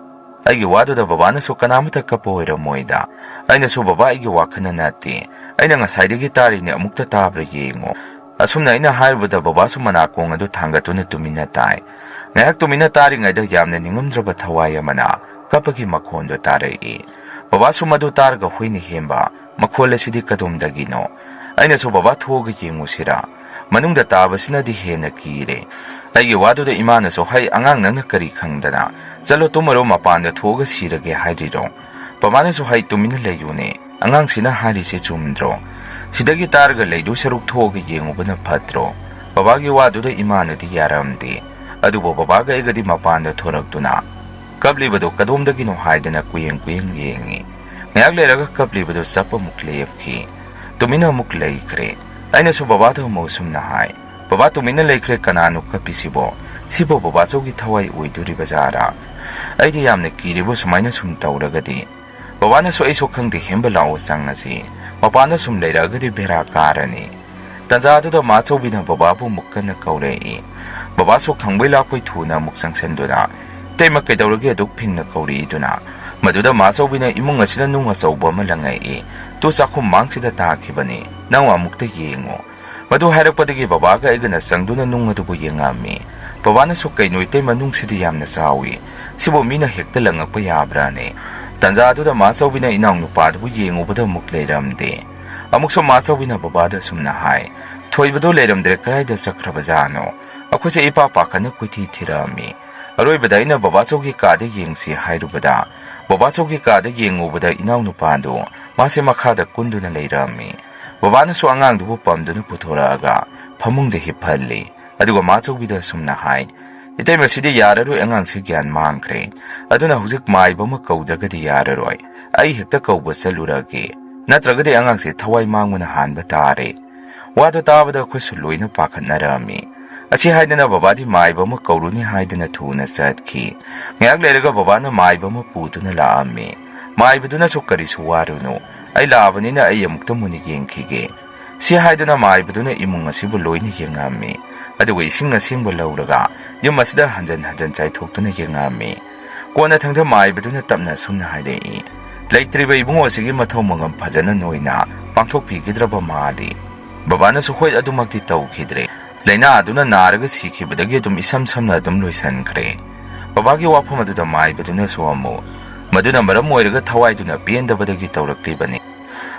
ꯑꯩꯒꯤ ꯋꯥꯗꯨꯗ ꯕꯕꯥꯅꯁꯨ, "ꯀꯅꯥꯃꯠꯇ ꯀꯞꯄ ꯑꯣꯏꯔꯝꯃꯣꯏꯗ꯫" ꯑꯩꯅꯁꯨ, "ꯕꯕꯥ, ꯑꯩꯒꯤ ꯋꯥꯈꯜꯅ ꯅꯠꯇꯦ, ꯑꯩꯅ ꯉꯁꯥꯏꯗꯒꯤ ꯇꯥꯔꯤꯅꯦ, ꯑꯃꯨꯛꯇ ꯇꯥꯕ꯭ꯔꯥ ꯌꯦꯡꯉꯣ꯫" ꯑꯁꯨꯝꯅ ꯑꯩꯅ ꯍꯥꯏꯔꯨꯕꯗ ꯕꯕꯥꯁꯨ ꯃꯅꯥꯀꯣꯡ ꯑꯗꯨ ꯊꯥꯡꯒꯠꯇꯨꯅ ꯇꯨꯃꯤꯟꯅ ꯇꯥꯏ꯫ ꯉꯥꯏꯍꯥꯛ ꯇꯨꯃꯤꯟꯅ ꯇꯥꯔꯤꯉꯩꯗ ꯌꯥꯝꯅ ꯅꯤꯡꯉꯝꯗ꯭ꯔꯕ ꯊꯋꯥꯏ ꯑꯃꯅ ꯀꯞꯄꯒꯤ ꯃꯈꯣꯟꯗꯨ ꯇꯥꯔꯛꯏ꯫ ꯕꯕꯥꯁꯨ ꯃꯗꯨ ꯇꯥꯔꯒ, "ꯍꯣꯏꯅꯦ ꯍꯦꯝꯕ, ꯃꯈꯣꯜ ꯑꯁꯤꯗꯤ ꯀꯗꯣꯝꯗꯒꯤꯅꯣ?" ꯑꯩꯅꯁꯨ, "ꯕꯕꯥ, ꯊꯣꯛꯑꯒ ꯌꯦꯡꯉꯨꯁꯤꯔꯥ? ꯃꯅꯨꯡꯗ ꯇꯥꯕꯁꯤꯅꯗꯤ ꯍꯦꯟꯅ ꯀꯤꯔꯦ"꯫ ꯑꯩꯒꯤ ꯋꯥꯗꯨꯗ ꯏꯃꯥꯅꯁꯨ, "ꯍꯩ, ꯑꯉꯥꯡ, ꯅꯪꯅ ꯀꯔꯤ ꯈꯪꯗꯅ? ꯆꯠꯂꯣ, ꯇꯨꯝꯃꯔꯣ, ꯃꯄꯥꯟꯗ ꯊꯣꯛꯑꯒ ꯁꯤꯔꯒꯦ ꯍꯥꯏꯔꯤꯔꯣ?" ꯕꯕꯥꯅꯁꯨ, "ꯍꯩ, ꯇꯨꯃꯤꯟꯅ ꯂꯩꯌꯨꯅꯦ, ꯑꯉꯥꯡꯁꯤꯅ ꯍꯥꯏꯔꯤꯁꯦ ꯆꯨꯝꯗ꯭ꯔꯣ? ꯁꯤꯗꯒꯤ ꯇꯥꯔꯒ ꯂꯩꯗꯣꯏ ꯁꯔꯨꯛ ꯊꯣꯛꯑꯒ ꯌꯦꯡꯉꯨꯕꯅ ꯐꯠꯇ꯭ꯔꯣ?" ꯕꯕꯥꯒꯤ ꯋꯥꯗꯨꯗ ꯏꯃꯥꯅꯗꯤ ꯌꯥꯔꯝꯗꯦ꯫ ꯑꯗꯨꯕꯨ ꯕꯕꯥꯒ ꯑꯩꯒꯗꯤ ꯃꯄꯥꯟꯗ ꯊꯣꯔꯛꯇꯨꯅ ꯀꯞꯂꯤꯕꯗꯨ ꯀꯗꯣꯝꯗꯒꯤꯅꯣ ꯍꯥꯏꯗꯅ ꯀꯨꯌꯦꯡ ꯀꯨꯌꯦꯡ ꯌꯦꯡꯉꯤ꯫ ꯉꯥꯏꯍꯥꯛ ꯂꯩꯔꯒ ꯀꯞꯂꯤꯕꯗꯨ ꯆꯞ ꯑꯃꯨꯛ ꯂꯦꯞꯈꯤ꯫ ꯇꯨꯃꯤꯟꯅ ꯑꯃꯨꯛ ꯂꯩꯈ꯭ꯔꯦ꯫ ꯑꯩꯅꯁꯨ ꯕꯕꯥꯗ ꯑꯃꯨꯛ ꯑꯁꯨꯝꯅ ꯍꯥꯏ, "ꯕꯕꯥ, ꯇꯨꯃꯤꯟꯅ ꯂꯩꯈ꯭ꯔꯦ, ꯀꯅꯥꯅꯣ ꯀꯞꯄꯤꯁꯤꯕꯣ? ꯁꯤꯕꯨ ꯕꯕꯥꯆꯧꯒꯤ ꯊꯋꯥꯏ ꯑꯣꯏꯗꯣꯔꯤꯕ ꯖꯥꯔꯥ? ꯑꯩꯗꯤ ꯌꯥꯝꯅ ꯀꯤꯔꯤꯕ ꯁꯨꯃꯥꯏꯅ ꯁꯨꯝ ꯇꯧꯔꯒꯗꯤ꯫ ꯕꯕꯥꯅꯁꯨ, 'ꯑꯩꯁꯨ ꯈꯪꯗꯦ, ꯍꯦꯝꯕ ꯂꯥꯛꯑꯣ, ꯆꯪꯉꯁꯤ꯫ ꯃꯄꯥꯟꯗ ꯁꯨꯝ ꯂꯩꯔꯛꯑꯒꯗꯤ ꯕꯦꯔꯥ ꯀꯥꯔꯅꯤ.'" ꯇꯟꯖꯥꯗꯨꯗ ꯃꯥꯆꯧꯕꯤꯅ ꯕꯕꯥꯕꯨ ꯑꯃꯨꯛ ꯀꯟꯅ ꯀꯧꯔꯛꯏ꯫ ꯕꯕꯥꯁꯨ ꯈꯪꯕꯩ ꯂꯥꯛꯄꯩ ꯊꯨꯅ ꯑꯃꯨꯛ ꯆꯪꯁꯤꯟꯗꯨꯅ, "ꯏꯇꯩꯃ, ꯀꯩꯗꯧꯔꯒꯦ ꯑꯗꯨꯛ ꯐꯤꯡꯅ ꯀꯧꯔꯛꯏꯗꯨꯅ?" ꯃꯗꯨꯗ ꯃꯥꯆꯧꯕꯤꯅ ꯏꯃꯨꯡ ꯑꯁꯤꯗ ꯅꯨꯡ ꯑꯆꯧꯕ ꯑꯃ ꯂꯪꯉꯛꯏ꯫ "ꯇꯨ ꯆꯥꯛꯈꯨꯝ ꯃꯥꯡꯁꯤꯗ ꯇꯥꯈꯤꯕꯅꯤ꯫ ꯅꯪ ꯑꯃꯨꯛꯇ ꯌꯦꯡꯉꯨ꯫" ꯃꯗꯨ ꯍꯥꯏꯔꯛꯄꯗꯒꯤ ꯕꯕꯥꯒ ꯑꯩꯒꯅ ꯆꯪꯗꯨꯅ ꯅꯨꯡ ꯑꯗꯨꯕꯨ ꯌꯦꯡꯉꯝꯃꯤ꯫ ꯕꯕꯥꯅꯁꯨ, "ꯀꯩꯅꯣ ꯏꯇꯩꯃ, ꯅꯨꯡꯁꯤꯗꯤ ꯌꯥꯝꯅ ꯆꯥꯎꯏ꯫ ꯁꯤꯕꯨ ꯃꯤꯅ ꯍꯦꯛꯇ ꯂꯪꯉꯛꯄ ꯌꯥꯕ꯭ꯔꯥꯅꯦ?" ꯇꯟꯖꯥꯗꯨꯗ ꯃꯥꯆꯧꯕꯤꯅ ꯏꯅꯥꯎꯅꯨꯄꯥꯗꯨꯕꯨ ꯌꯦꯡꯉꯨꯕꯗ ꯑꯃꯨꯛ ꯂꯩꯔꯝꯗꯦ꯫ ꯑꯃꯨꯛꯁꯨ ꯃꯥꯆꯧꯕꯤꯅ ꯕꯕꯥꯗ ꯑꯁꯨꯝꯅ ꯍꯥꯏ, "ꯊꯣꯏꯕꯗꯣ ꯂꯩꯔꯝꯗ꯭ꯔꯦ, ꯀꯗꯥꯏꯗ ꯆꯠꯈ꯭ꯔꯕꯖꯥꯠꯅꯣ? ꯑꯩꯈꯣꯏꯁꯦ ꯏꯄꯥ ꯄꯥꯈꯠꯅ ꯀꯣꯏꯊꯤ ꯊꯤꯔꯛꯑꯝꯃꯤ꯫ ꯑꯔꯣꯏꯕꯗ ꯑꯩꯅ ꯕꯕꯥꯆꯧꯒꯤ ꯀꯥꯗ ꯌꯦꯡꯁꯤ ꯍꯥꯏꯔꯨꯕꯗ, ꯕꯕꯥꯆꯧꯒꯤ ꯀꯥꯗ ꯌꯦꯡꯉꯨꯕꯗ ꯏꯅꯥꯎꯅꯨꯄꯥꯗꯨ ꯃꯥꯁꯦ ꯃꯈꯥꯗ ꯀꯨꯟꯗꯨꯅ ꯂꯩꯔꯝꯃꯤ꯫ ꯕꯕꯥꯅꯁꯨ ꯑꯉꯥꯡꯗꯨꯕꯨ ꯄꯝꯗꯨꯅ ꯄꯨꯊꯣꯔꯛꯑꯒ ꯐꯃꯨꯡꯗ ꯍꯤꯞꯍꯜꯂꯤ꯫ ꯑꯗꯨꯒ ꯃꯥꯆꯧꯕꯤꯗ ꯑꯁꯨꯝꯅ ꯍꯥꯏ, ꯏꯇꯩꯃ, ꯁꯤꯗꯤ ꯌꯥꯔꯔꯣꯏ, ꯑꯉꯥꯡꯁꯤ ꯒ꯭ꯌꯥꯟ ꯃꯥꯡꯈ꯭ꯔꯦ꯫ ꯑꯗꯨꯅ ꯍꯧꯖꯤꯛ ꯃꯥꯏꯕ ꯑꯃ ꯀꯧꯗ꯭ꯔꯒꯗꯤ ꯌꯥꯔꯔꯣꯏ꯫ ꯑꯩ ꯍꯦꯛꯇ ꯀꯧꯕ ꯆꯠꯂꯨꯔꯒꯦ꯫ ꯅꯠꯇ꯭ꯔꯒꯗꯤ ꯑꯉꯥꯡꯁꯦ ꯊꯋꯥꯏ ꯃꯥꯡꯕꯅ ꯍꯥꯟꯕ ꯇꯥꯔꯦ꯫ ꯋꯥꯗꯨ ꯇꯥꯕꯗ ꯑꯩꯈꯣꯏꯁꯨ ꯂꯣꯏꯅ ꯄꯥꯈꯠꯅꯔꯝꯃꯤ꯫ ꯑꯁꯤ ꯍꯥꯏꯗꯅ ꯕꯕꯥꯗꯤ ꯃꯥꯏꯕ ꯑꯃ ꯀꯧꯔꯨꯅꯤ ꯍꯥꯏꯗꯅ ꯊꯨꯅ ꯆꯠꯈꯤ꯫ ꯉꯥꯏꯍꯥꯛ ꯂꯩꯔꯒ ꯕꯕꯥꯅ ꯃꯥꯏꯕ ꯑꯃ ꯄꯨꯗꯨꯅ ꯂꯥꯛꯑꯝꯃꯤ꯫ ꯃꯥꯏꯕꯗꯨꯅꯁꯨ, "ꯀꯔꯤꯁꯨ ꯋꯥꯔꯨꯅꯨ, ꯑꯩ ꯂꯥꯛꯑꯕꯅꯤꯅ ꯑꯩ ꯑꯃꯨꯛꯇ ꯃꯨꯟꯅ ꯌꯦꯡꯈꯤꯒꯦ"꯫ ꯁꯤ ꯍꯥꯏꯗꯨꯅ ꯃꯥꯏꯕꯗꯨꯅ ꯏꯃꯨꯡ ꯑꯁꯤꯕꯨ ꯂꯣꯏꯅ ꯌꯦꯡꯉꯝꯃꯤ꯫ ꯑꯗꯨꯒ ꯏꯁꯤꯡ ꯑꯁꯦꯡꯕ ꯂꯧꯔꯒ ꯌꯨꯝ ꯑꯁꯤꯗ ꯍꯟꯖꯟ ꯍꯟꯖꯟ ꯆꯥꯏꯊꯣꯛꯇꯨꯅ ꯌꯦꯡꯉꯝꯃꯤ꯫ ꯀꯣꯟꯅꯊꯪꯗ ꯃꯥꯏꯕꯗꯨꯅ ꯇꯞꯅ ꯑꯁꯨꯝꯅ ꯍꯥꯏꯔꯛꯏ, "ꯂꯩꯇ꯭ꯔꯤꯕ ꯏꯕꯨꯡꯉꯣ ꯑꯁꯤꯒꯤ ꯃꯊꯧ ꯃꯉꯝ ꯐꯖꯅ ꯅꯣꯏꯅ ꯄꯥꯡꯊꯣꯛꯄꯤꯈꯤꯗ꯭ꯔꯕ ꯃꯥꯜꯂꯤ"꯫ ꯕꯕꯥꯅꯁꯨ, "ꯍꯣꯏ, ꯑꯗꯨꯃꯛꯇꯤ ꯇꯧꯈꯤꯗ꯭ꯔꯦ꯫ ꯂꯥꯏꯅꯥ ꯑꯗꯨꯅ ꯅꯥꯔꯒ ꯁꯤꯈꯤꯕꯗꯒꯤ ꯑꯗꯨꯝ ꯏꯁꯝ ꯁꯝꯅ ꯑꯗꯨꯝ ꯂꯣꯏꯁꯤꯟꯈ꯭ꯔꯦ"꯫ ꯕꯕꯥꯒꯤ ꯋꯥꯐꯝ ꯑꯗꯨꯗ ꯃꯥꯏꯕꯗꯨꯅꯁꯨ ꯑꯃꯨꯛ, "ꯃꯗꯨꯅ ꯃꯔꯝ ꯑꯣꯏꯔꯒ ꯊꯋꯥꯏꯗꯨꯅ ꯄꯦꯟꯗꯕꯗꯒꯤ ꯇꯧꯔꯛꯂꯤꯕꯅꯤ"꯫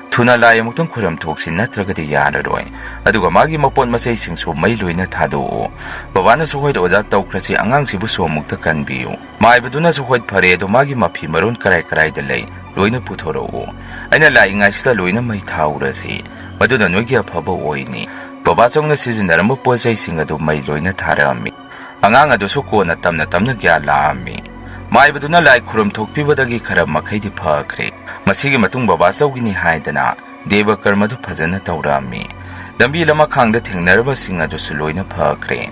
ꯊꯨꯅ ꯂꯥꯏ ꯑꯃꯨꯛꯇꯪ ꯈꯨꯔꯨꯝ ꯊꯣꯛꯁꯤ, ꯅꯠꯇ꯭ꯔꯒꯗꯤ ꯌꯥꯔꯔꯣꯏ꯫ ꯑꯗꯨꯒ ꯃꯥꯒꯤ ꯃꯄꯣꯠ ꯃꯆꯩꯁꯤꯡꯁꯨ ꯃꯩ ꯂꯣꯏꯅ ꯊꯥꯗꯣꯛꯎ꯫ ꯕꯕꯥꯅꯁꯨ ꯍꯣꯏꯗ ꯑꯣꯖꯥ ꯇꯧꯈ꯭ꯔꯁꯤ, ꯑꯉꯥꯡꯁꯤꯕꯨꯁꯨ ꯑꯃꯨꯛꯇ ꯀꯟꯕꯤꯌꯨ꯫ ꯃꯥꯏꯕꯗꯨꯅꯁꯨ ꯍꯣꯏ ꯐꯔꯦ, ꯑꯗꯣ ꯃꯥꯒꯤ ꯃꯐꯤ ꯃꯔꯣꯟ ꯀꯔꯥꯏ ꯀꯔꯥꯏꯗ ꯂꯩ, ꯂꯣꯏꯅ ꯄꯨꯊꯣꯔꯛꯎ꯫ ꯑꯩꯅ ꯂꯥꯛꯏꯉꯥꯏꯁꯤꯗ ꯂꯣꯏꯅ ꯃꯩ ꯊꯥꯍꯧꯔꯁꯤ꯫ ꯃꯗꯨꯅ ꯅꯣꯏꯒꯤ ꯑꯐꯕ ꯑꯣꯏꯅꯤ꯫ ꯕꯕꯥ ꯆꯧꯅ ꯁꯤꯖꯤꯟꯅꯔꯝꯕ ꯄꯣꯠ ꯆꯩꯁꯤꯡ ꯑꯗꯨ ꯃꯩ ꯂꯣꯏꯅ ꯊꯥꯔꯛꯑꯝꯃꯤ꯫ ꯑꯉꯥꯡ ꯑꯗꯨꯁꯨ ꯀꯣꯟꯅ ꯇꯞꯅ ꯇꯞꯅ ꯒ꯭ꯌꯥꯟ ꯂꯥꯛꯑꯝꯃꯤ꯫ ꯃꯥꯏꯕꯗꯨꯅ ꯂꯥꯏ ꯈꯨꯔꯨꯝ ꯊꯣꯛꯄꯤꯕꯗꯒꯤ ꯈꯔ ꯃꯈꯩꯗꯤ ꯐꯈ꯭ꯔꯦ꯫ ꯃꯁꯤꯒꯤ ꯃꯇꯨꯡ ꯕꯕꯥ ꯆꯧꯒꯤꯅꯤ ꯍꯥꯏꯗꯅ ꯗꯦꯕ ꯀꯔꯃꯗꯨ ꯐꯖꯅ ꯇꯧꯔꯛꯑꯝꯃꯤ꯫ ꯂꯝꯕꯤ ꯂꯃꯈꯥꯡꯗ ꯊꯦꯡꯅꯔꯕꯁꯤꯡ ꯑꯗꯨꯁꯨ ꯂꯣꯏꯅ ꯐꯈ꯭ꯔꯦ꯫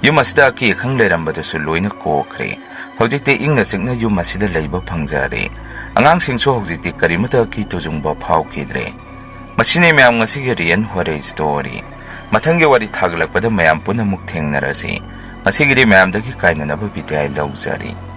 ꯌꯨꯝ ꯑꯁꯤꯗ ꯑꯀꯤ ꯑꯈꯪ ꯂꯩꯔꯝꯕꯗꯨꯁꯨ ꯂꯣꯏꯅ ꯀꯣꯛꯈ꯭ꯔꯦ꯫ ꯍꯧꯖꯤꯛꯇꯤ ꯏꯪꯅ ꯆꯤꯛꯅ ꯌꯨꯝ ꯑꯁꯤꯗ ꯂꯩꯕ ꯐꯪꯖꯔꯦ꯫ ꯑꯉꯥꯡꯁꯤꯡꯁꯨ ꯍꯧꯖꯤꯛꯇꯤ ꯀꯔꯤꯃꯠꯇ ꯑꯀꯤ ꯇꯨꯖꯨꯡꯕ ꯐꯥꯎꯈꯤꯗ꯭ꯔꯦ꯫ ꯃꯁꯤꯅꯤ ꯃꯌꯥꯝ ꯉꯁꯤꯒꯤ ꯔꯤꯌꯟ ꯍꯣꯔꯦ ꯁ꯭ꯇꯣꯔꯤ꯫ ꯃꯊꯪꯒꯤ ꯋꯥꯔꯤ ꯊꯥꯒꯠꯂꯛꯄꯗ ꯃꯌꯥꯝ ꯄꯨꯟꯅ ꯑꯃꯨꯛ ꯊꯦꯡꯅꯔꯁꯤ꯫ ꯉꯁꯤꯒꯤꯗꯤ ꯃꯌꯥꯝꯗꯒꯤ ꯀꯥꯏꯅꯅꯕ ꯕꯤꯗꯥꯏ ꯂꯧꯖꯔꯤ꯫